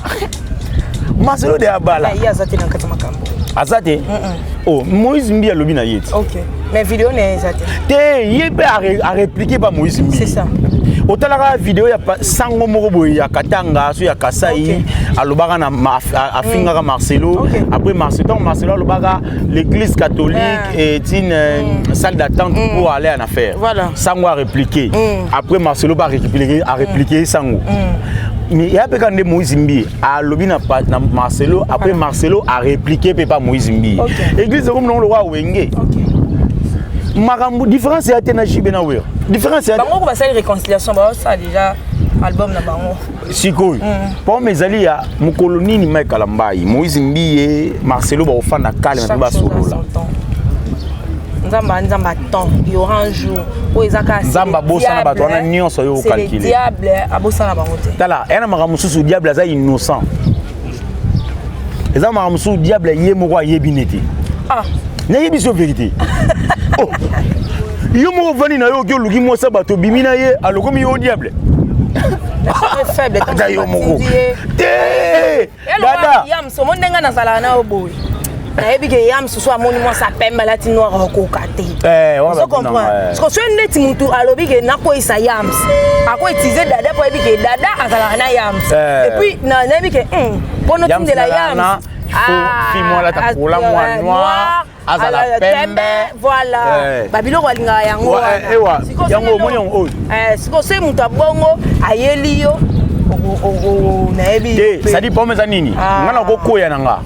Marcelo de abala. Ye aza te na kati ya makambo. Aza te. Oh, Moïse Mbi alobi na ye ti. Ok, mais video na ye eza te. Te, ye mpe arépliqué pa Moïse Mbi. C'est ça. Otalaka video ya sango moko boye ya Katanga so ya Kasai, alobaka na afingaka Marcelo. Après Marcelo, donc Marcelo alobaka l'église catholique est une salle d'attente pour aller en affaire. Voilà. Sango a répliqué. Après Marcelo ba répliqué, a répliqué sango. Mais ya mpe kaka nde Moïse Mbi alobi na Marcelo. Après Marcelo a répliqué mpe pa Moïse Mbi. Église ekomi nango lokwa Wenge. Makambo différence ya te na JB na Wera, différence ya te. Bango ko basali réconciliation, baosala déjà album na bango. Sikoyo pome ezali ya mokolo nini? Mike Kalambay, Moïse Mbiye, Marcelo bakofanda calme mpe Chaque chose à basolola. son temps. Nzambe, Nzambe, attend, il y aura un jour oyo eza kaka Nzambe abosana bato wana nyonso oyo ocalculer. Diable abosana bango te. Tala, eya na makambo mosusu, diable aza innocent. Eza makambo mosusu, diable ye moko ayebi ne te. Ah. Nayebi so vérité. Oh. Yo moko ovandi na yo, oki oluki mwasi ya bato, obimi na ye, alokomi yo diable. Faible. Ata yo moko te, dada. Yams, omo ndenge nazalaka na yo boye, nayebi ke ya mosusu amoni mwasi apembe, alati noir, akoka te. Ozo comprendre? Parce que soki neti mutu alobi ke nakweyisa Yams, akoutiliser dada mpo ayebi ke dada azalaka na Yams. Et puis nayebi ke mpo notindela Yams, fille moko alata kola mwa noir, azala pembe. Voilà, babiloko alingaka yango. Wana yango omoni yango oyo. Sikoyo soki moto abongo ayeli yo, nayebi te. C'est-à-dire, problème eza nini? Nga na kokoya na nga,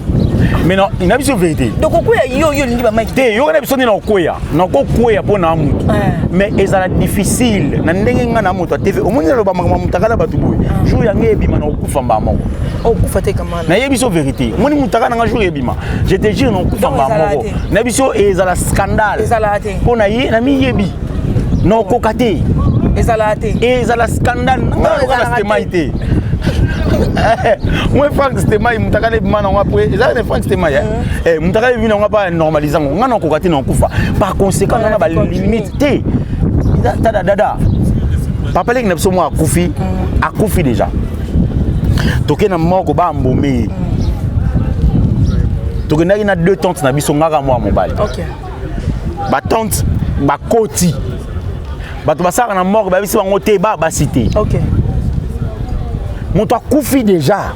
mais na biso vérité. Donc okoya yo, yo olingi bamaki. Te, yoka na biso nde nakokwea, nakokwea mpo na motu, mais ezala difficile na ndenge nga na moto atv. Omoni, naloba makambo motakala bato boye, jour yango ebima na kokufa mbaa moko. Okufa te kamana. Nayebi biso vérité. Omoni, mutaka nanga, jour ebima, je te jure, nakokufa mbaa moko. Na biso ezala scandale. Ezala te. Mpo na ye namiyebi, nakokoka te. Ezala te. Ezala scandale. Nga na Stemai te, moi Frank Stemai, mutakala ebima nango après, eza na Frank Stemai, mutakala ebimi nango apa normalise yango. Nga nakoka te, nakokufa. Par conséquent, nga na balimite te. Tada dada, papa leki na biso moko akufi, akufi déjà. Toke na moko baambome ye, tokendaki na deux tantes na biso, ngaka mwa mobali. Batante bakoti, bato basalaka na morgue bayebisi bango te, ba basi te. Moto akufi déjà,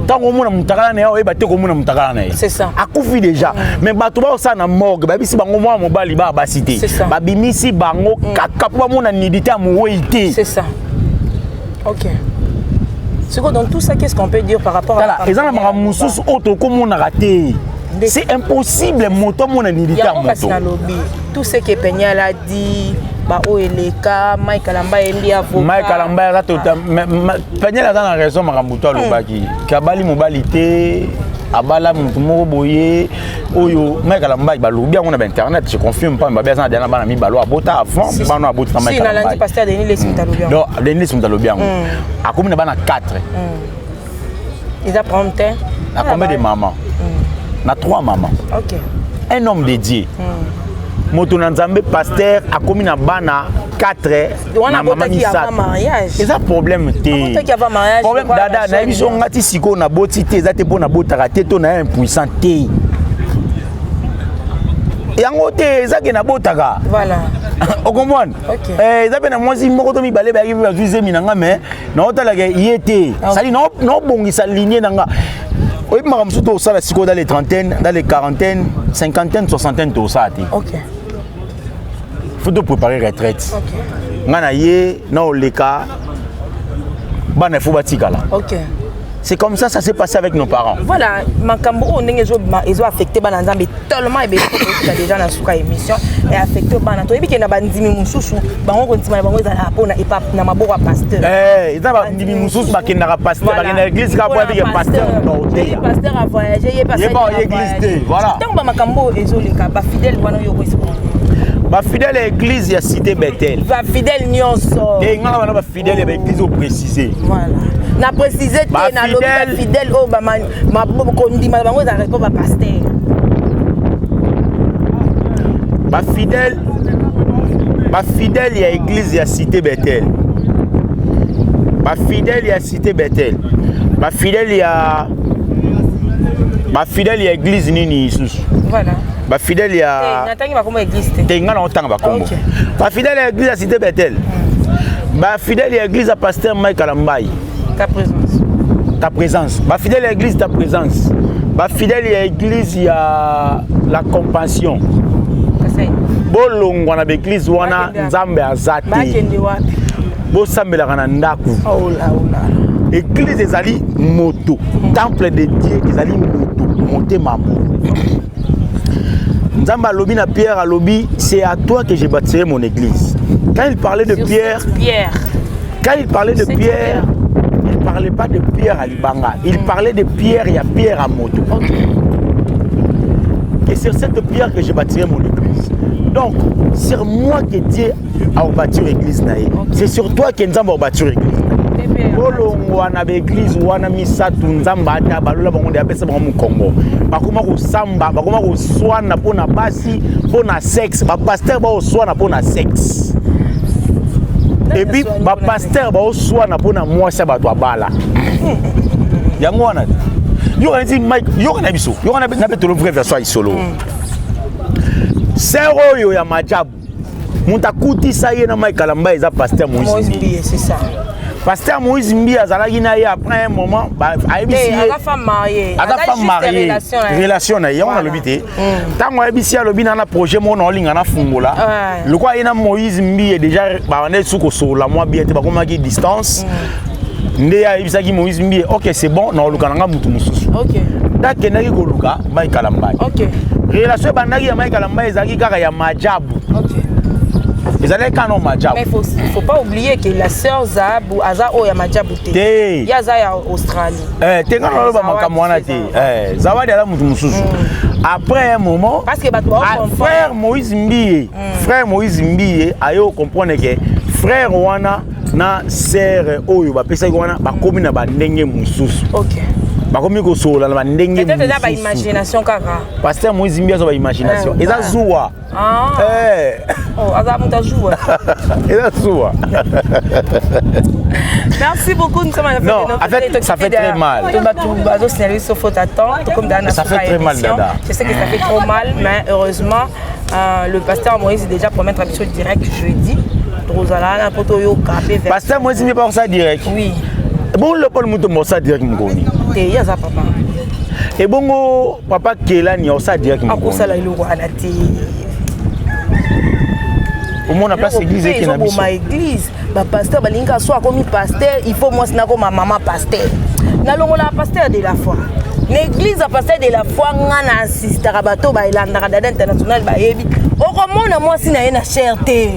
ntango omona motakala na ye, oyeba te komona motakala na ye. Akufi déjà, mais bato baosala na morgue bayebisi bango mwana mobali, baa basi te. Babimisi bango kaka mpo bamona nudité ya mowei te. C'est ça, ok. Sikoyo, dans tout ça, qu'est-ce qu'on peut dire par rapport à eza na makambo mosusu oyo tokomonaka te, c'est impossible moto amona nudité ya moto. Nalobi, tout ce que Peniel a dit, baoyo eleka, Mike Alamba ayembi avocat. Mike Alamba aza tota. Peniel aza na raison. Makambo to alobaki ke abali mobali te, abala motu moko boye oyo Mike Alamba balobi yango na bainternet, je confirme pas. Babi aza na dana bana mibalo, abota avant bana abota na Mike Alamba. Pasteur Denis Lesi alobi yango. Donc Denis Lesi alobi yango, akomi na bana 4. Eza problème te. Na combien de mamans? Na trois mamans. Un homme de Dieu, moto na Nzambe, pasteur, akomi na bana 4 na mama misato, eza problème te. Problème, dada, nayebi so nga ti sikoyo naboti te, eza te mpo nabotaka te to na impuissant te, yango te, eza ke nabotaka. Okomprendre? Eza mpe na mwasi moko to mibale bayaki mpe bazwi zemi na nga, mais naotalaka ye te. Sali naobongisa ligne na nga. Oyebi makambo mosusu tosala sikoyo dans les trentaine, dans les quarantaine, cinquantaine, soixantaine, tosala te. Faut to préparer retraite. Nga na ye na oleka bana, il faut batikala. C'est comme ça, ça s'est passé avec nos parents. Voilà, makambo oyo ndenge ezo affecté bana Nzambe tellement ebele. Tokotika déjà na suka émission e affecté bana. Toyebi ke na bandimi mosusu, bango kondima na bango ezalaka mpona epa na maboko ya pasteur. Eza bandimi mosusu bakendaka pasteur, bakendaka église kaka po yebike pasteur baoteya. Pasteur a voyagé, ye. Ye ba oye église te, voilà. Ntango bamakambo oyo ezoleka, bafidèle wana oyo okoyesa? Bafidèle ya église ya Cité Bethel. Bafidèle nyonso. Te, nga na bana bafidèle ya baéglise oprécise. Voilà, na précise te, nalobi bafidèle oyo kondima na bango ezalaka mpo bapasteur. Bafidèle ya église ya Cité Bethel, bafidèle ya Cité Bethel, bafidèle ya église nini lisusu? Voilà. Bafidèle ya Natangi bakombo église te. Te, nga na otanga bakombo. Bafidèle ya église ya Cité Bethel, bafidèle ya église ya pasteur Mike Alambai. Ta présence. Ta présence, bafidèle ya église Ta présence, bafidèle ya église ya La Compassion, bolongwa na baeglise wana, Nzambe aza te. Bosambelaka na ndako. Église ezali moto, temple de Dieu ezali moto, motema moto. Nzambe alobi na Pierre, alobi: «C'est à toi que je bâtirai mon église.» Quand il parlait de Pierre, Pierre, quand il parlait de Pierre, il parlait pas de Pierre à libanga, il parlait de Pierre ya Pierre à moto. Que sur cette pierre que je bâtirai mon église. Donc, sur moi que Dieu a bâti l'église na ye. C'est sur toi que Nzambe a bâti l'église. Bolongwa na baeglise wana misato, Nzambe ata balola bango nde apesa bango mokongo. Bakoma kosamba, bakoma koswana mpo na basi, mpo na sexe. Bapasteur baoswana mpo na sexe et puis bapasteur baoswana mpo na mwasi ya bato abala. Yango wana yoka neti Mike, yoka na biso, yoka na betolo vraie version ya isolo. Sœur oyo ya majabu, moto akutisa ye na Mike Kalamba eza pasteur Moïse Mbiye. C'est ça. Pasteur Moïse Mbiye azalaki na ye. Après un moment, ayebisi ye. Aza femme mariée. Aza femme mariée, relation na ye yango nalobi te. Ntango ayebisi ye, alobi na projet moko na olinga nafungola. Lokola ye na Moïse Mbiye déjà babanda esu kosolola mwa bien te, bakomaki distance, nde ayebisaki Moïse Mbiye: «Ok, c'est bon, na oluka na nga mutu mosusu.» Ndakendaki koluka Mike Kalambay. Relation ebandaki ya Mike Kalambay ezalaki kaka ya majabu, ezalaki kaka no majabu. Mais faut pas oublier que la sœur Zahabu aza oyo ya majabu te. Te. Ye aza ya Australie. Te, nga naloba makambo wana te. Zawadi aza motu mosusu. Après un moment, parce que bato frère Moïse Mbiye, frère Moïse Mbiye aye comprendre que frère wana na sœur oyo bapesaki wana bakomi na bandenge mosusu, bakomi kosolola na bandenge. Peut-être eza baimagination kaka. Pasteur Moïse Mbiye azwa baimagination, eza zuwa. Aza moto azuwa. Eza zuwa. Merci beaucoup, nous sommes à la fin. Non, en fait, ça fait très mal. Bazo sauf faute à temps, comme dans Ça fait très mal, Dada. Je sais que ça fait trop mal, mais heureusement, le pasteur Moïse est déjà promettre un épisode direct jeudi. Tozala na poto yoka pe. Pasteur Moïse mi pas ça direct? Oui. Bon, le Paul Mutombo ça direct mokoni? Te, ye aza papa. Ebongo papa Kelani osala direct? Akosala eloko wana te. Omona place église eke na biso. Ezoboma église. Bapasteur balingi kaka so akomi pasteur, il faut mwasi nakoma mama pasteur. Nalongolaka pasteur de la foi na église ya pasteur de la foi. Nga na insistaka, bato baelandaka Dada International bayebi, okomona mwasi na ye na chaire te,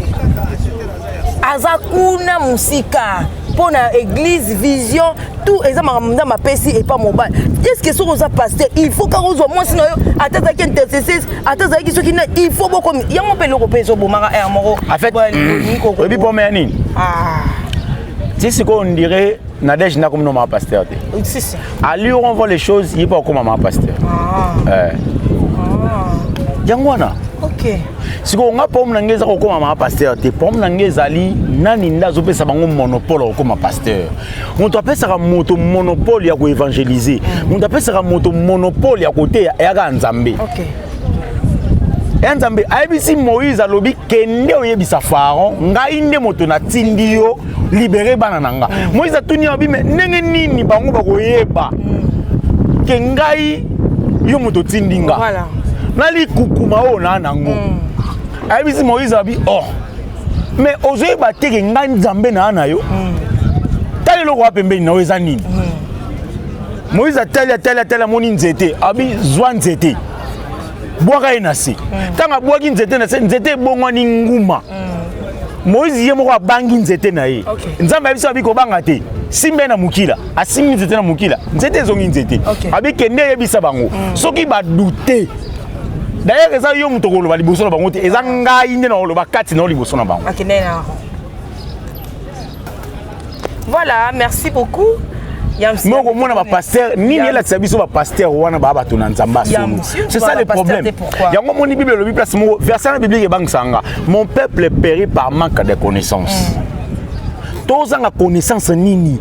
aza kuna mosika mpo na église. Vision, tout eza makambo Nzambe apesi epa mobali. Est-ce soki oza pasteur, il faut kaka ozwa mwasi na yo, ata azalaki intercesseuse, ata azalaki soki na, il faut bokomi yango mpe eloko mpe ezobomaka ere moko. En fait, oyebi pome ya nini? Ti sikoyo, on dirait Nadège nakomi no mama pasteur te. Si, si. Allure on voit les choses, ye mpe akoma mama pasteur. Yango wana. Sikoyo nga problème na ngai eza kokóma mama pasteur te. Problème na ngai ezali nani nde azopesa bango monopole ya kokóma pasteur? Moto apesaka moto monopole ya koévangéliser, moto apesaka moto monopole ya koteya, eyaka Nzambe. Eya Nzambe. Ayebisi Moïse, alobi: «Kende oyebisa Pharaon, ngai nde moto natindi yo, libérer bana na nga.» Moïse atuni abi: «Me ndenge nini bango bakoyeba ke ngai yo moto otindi nga?» Na likukuma oyo naa nango, ayebisi Moïse, abi: «Oh, mais ozoyeba te ke ngai Nzambe naa na yo? Tala eloko wa pembeni na yo, eza nini?» Moïse atali, atali, atali, amoni nzete. Abi: «Zwa nzete, bwaka ye na se.» Ntango abwaki nzete na se, nzete ebongwani nguma. Moïse ye moko abangi nzete na ye. Nzambe ayebisi abi: «Kobanga te, simba ye na mokila.» Asimbi nzete na mokila, nzete ezongi nzete. Abi: «Kende, eyebisa bango, soki badouter, d'ailleurs eza yo moto koloba liboso na bango te, eza ngai nde na koloba kati na yo liboso na bango.» Voilà, merci beaucoup. Mais okomona bapasteur nini elakisa biso, bapasteur wana baa bato na Nzambe asolo. C'est ça le problème. Yango omoni Bible elobi place moko, verset na biblique ebangisa nga: «Mon peuple périt par manque de connaissance.» Tozanga connaissance nini?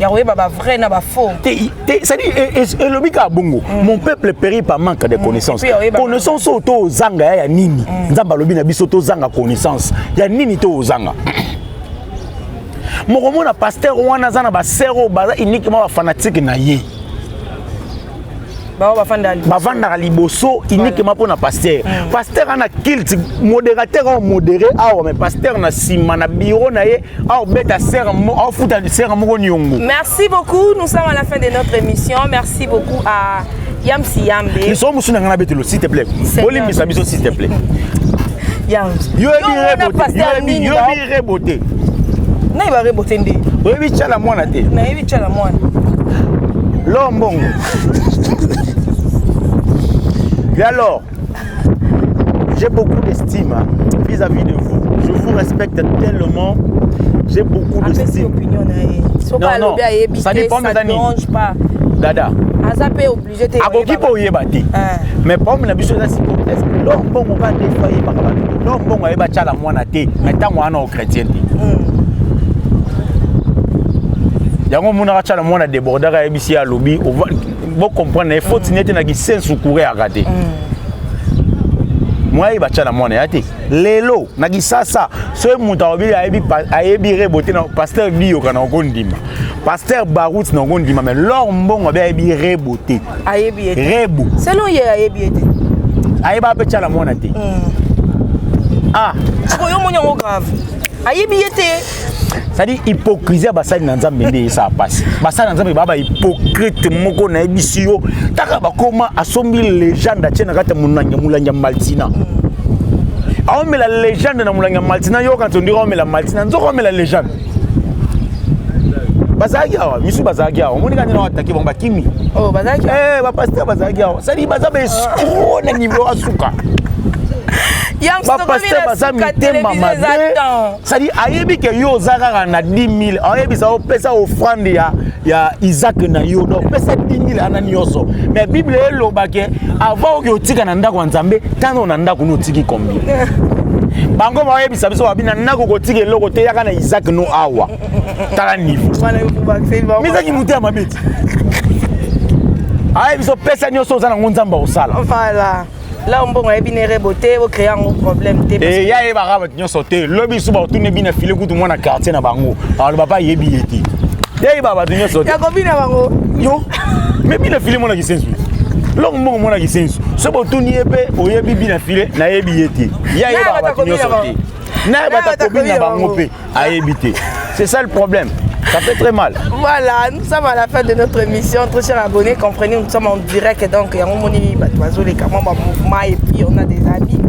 Ya koyeba bavrai na bafaux. C'est-à-dire elobi kaka bongo: «Mon peuple périt par manque de connaissance.» Connaissance oyo tozanga ya nini? Nzambe alobi na biso tozanga connaissance ya nini? Tozanga mokomona pasteur wana aza na basœur oyo baza uniquement bafanatike na ye. Bavandaka liboso uniquement mpo na pasteur. Pasteur ana culte, modérateur awa modéré awa, mais pasteur na nsima na bureau na ye aobeta sœur, aofuta sœur moko niongo. Merci beaucoup, nous sommes à la fin de notre émission. Merci beaucoup à Yamsi Yambe. Lisolo mosusu na ngai na betelo, s'il te plaît, olimbisa biso, s'il te plaît. Yamsi. Yo yebi rebote? Nayeba rebote nde. Oyebi Tyala Mwana te? Nayebi Tyala Mwana. Lo mbongo. Et alors, j'ai beaucoup d'estime, hein, vis-à-vis de vous. Je vous respecte tellement. J'ai beaucoup d'estime. Opinion na ye. Soki Non, non. alobi ayebi Ça te, dépend ça des années. dérange pas. Dada. Aza mpe obligé te. Akoki mpe oyeba te. Mais problème na biso eza siko, est ce que lor mbongo ka nde fa ayebaka bato? Lor mbongo ayeba Tshala Mwana te, mais ntango wana o chrétien te. Yango omonaka Tshala Mwana débordaka, ayebisi ye, alobi bocomprendre na ye faute nete na kisensu coureyaka te. Mo ayeba Tshala Mwana ya te. Lelo na Kisasa, soki moto alobi ayebi ayebi Rebo te, na pasteur Biyoka na okondima, pasteur Barut na okondima, mais lor mbongo abe ayebi Rebo te. Ayebi ye te. Rebo. Selon ye, ayebi ye te. Ayeba mpe Tshala Mwana te. Ah. Sikoyo omoni yango grave, ayebi ye te. C'est-à-dire hypocrisie ya basali na Nzambe nde esala mpasi. Basali na Nzambe baa bahypocrite moko. Nayebisi yo, taka bakoma asombi légende, atie na kati ya molangi, molangi ya Maltina, aomela légende na molangi ya Maltina. Yoka nti ondiri aomela Maltina, nzoka aomela légende. Bazalaki awa, misu bazalaki awa, omoni kaka nde na atake bango, bakimi. Oh, bazalaki. Eh, bapasteur bazalaki awa, c'est-à-dire baza baescroc na niveau asuka. Bapasteur baza mitema mabe. C'est-à-dire ayebi ke yo oza kaka na 10 000, ayebisa opesa offrande ya Isaac na yo, donc pesa 10 000 ana nyonso. Mais Bible eloba ke avant oki otika na ndako ya Nzambe, tano na ndako no otiki combien. Bango bayebisa biso babi na ndako kotika eloko te, yaka na Isaac no awa. Tala niveau mizaki motema mabe ti ayebi biso pesa nyonso oza nango, Nzambe akosala. Voilà, là mbongo ayebi ne Rebo te, ocréer yango problème te. E ya yebaka bato nyonso te. Lobi so batuni bina file kutu mwana quartier na bango, aloba pa ayebi ye te. Yayebaka bato nyonso te. Yakobi na bango. Yo, mais bina file mwana kisensu, longo mbongo mwana kisensu, so botuni ye mpe oyebi bina file, nayebi ye te. Ye ayebaka bato nyonso te, nayebata kobi na bango mpe ayebi te. C'est ça le problème, ça fait très mal. Voilà, nous sommes à la fin de notre émission. Très chers abonnés, comprenez, nous sommes en direct. Donc, il y a un les mouvement et puis on a des amis.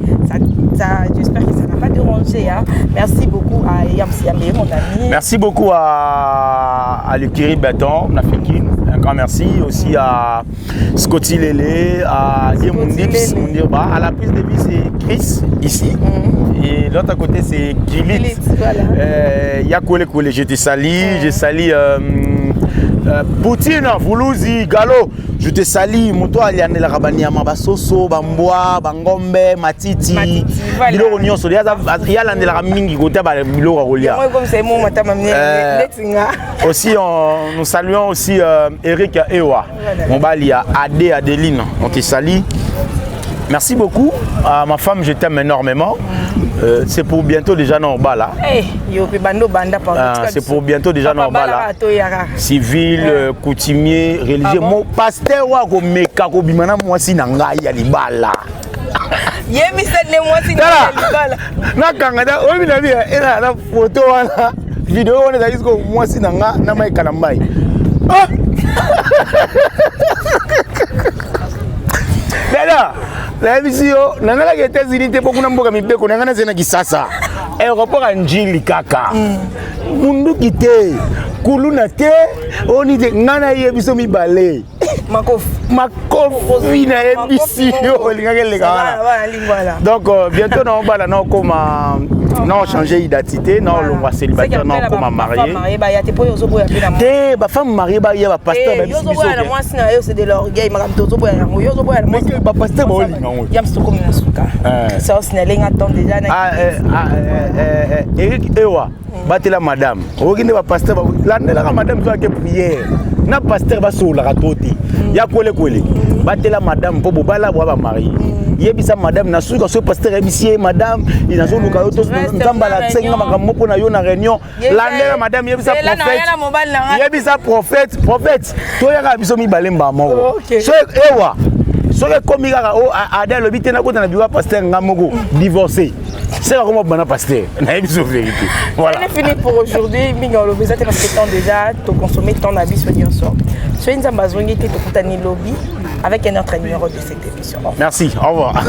Ça, j'espère que ça n'a pas dérangé. Hein. Merci beaucoup à Yam Siamé, mon ami. Merci beaucoup à Lukiri Béton, Nafikin. Un grand merci aussi à Scotty Lele, à Dieu Mundirba. À la prise de vue, c'est Chris, ici. Et l'autre à côté, c'est Gilit. Gilit, voilà. Yakole Kole, je te salue. Je salue Poutine, Voulouzi, Galo. Je te salue. Moto aliandelaka banyama, basoso, bambwa, bangombe, matiti. Matiti, voilà. Biloko nyonso. Yalandelaka mingi kota ba biloko ya kolia. Moi, comme c'est mon matama, netinga. Aussi, nous saluons aussi Eric Ewa, Voilà. Mobali ya Adé Adeline, on te salue. Merci beaucoup. À ma femme, je t'aime énormément. C'est pour bientôt déjà normal là. Hey, yo pe bando banda pardon. Ah, c'est pour bientôt déjà normal là. Toyaka. Civil, coutumier, religieux. Ah bon? Mo pasteur wa ko meka ko bimana mwasi na ngai ya libala. Yebisa nde mwasi na Tala. libala. Nakanga da oyebi na bi ena na photo wana, video wana ezalaki siko mwasi na nga na maekala mbai. Ah! Dada, nayebisi yo, nangalaki États-Unis te mpo kuna mboka mibeko na ngai nazali na Kisasa, aéroport ya Njili kaka, munduki te, kuluna te, oni te. Ngai nayebi biso mibale. Makofi. Makofi, nayebisi yo, olingaki eleka wana. Wana lingwala. Donc bientôt naobala, naokoma naochange identité, naolongwa célibataire, naokoma marié. Marié baya te, po yo ozoboya mpe na Te, bafemme mariée baya, bapasteur Eh, yo ozoboya na mwasi na yo, c'est de l'orgueil. Makambo tozoboya yango, yo ozoboya na mwasi. Bapasteur baolinga yango. Ya mosu, tokomi na suka. Ça osinalenga temps déjà na Ah, ah, Eric Ewa, batela madame. Okoki nde bapasteur landelaka madame so ake prière na pasteur, basololaka to te ya kwelekwele. Batela madame mpo bobala bwa bamarie. Yebisa madame na suka soki pasteur ayebisi ye: "Madame, nazoluka yo, Nzambe alakisenga makambo mpo na yo na réunion." Landela madame, yebisa prophète, yebisa prophète: "Prophète, toyaka biso mibale mbaa moko." So ewa soki ekomi kaka o ade alobi te, nakota na bureau ya pasteur nga moko, divorcé seka koma bana pasteur, nayebi so vérité. Voilà, c'est fini pour aujourd'hui. Mingi olobi eza te parce que temps déjà toconsommer temps na biso nyonso. Soki Nzambe azongi te, tokutani lobi avec un autre numéro de cette émission. Merci, au revoir.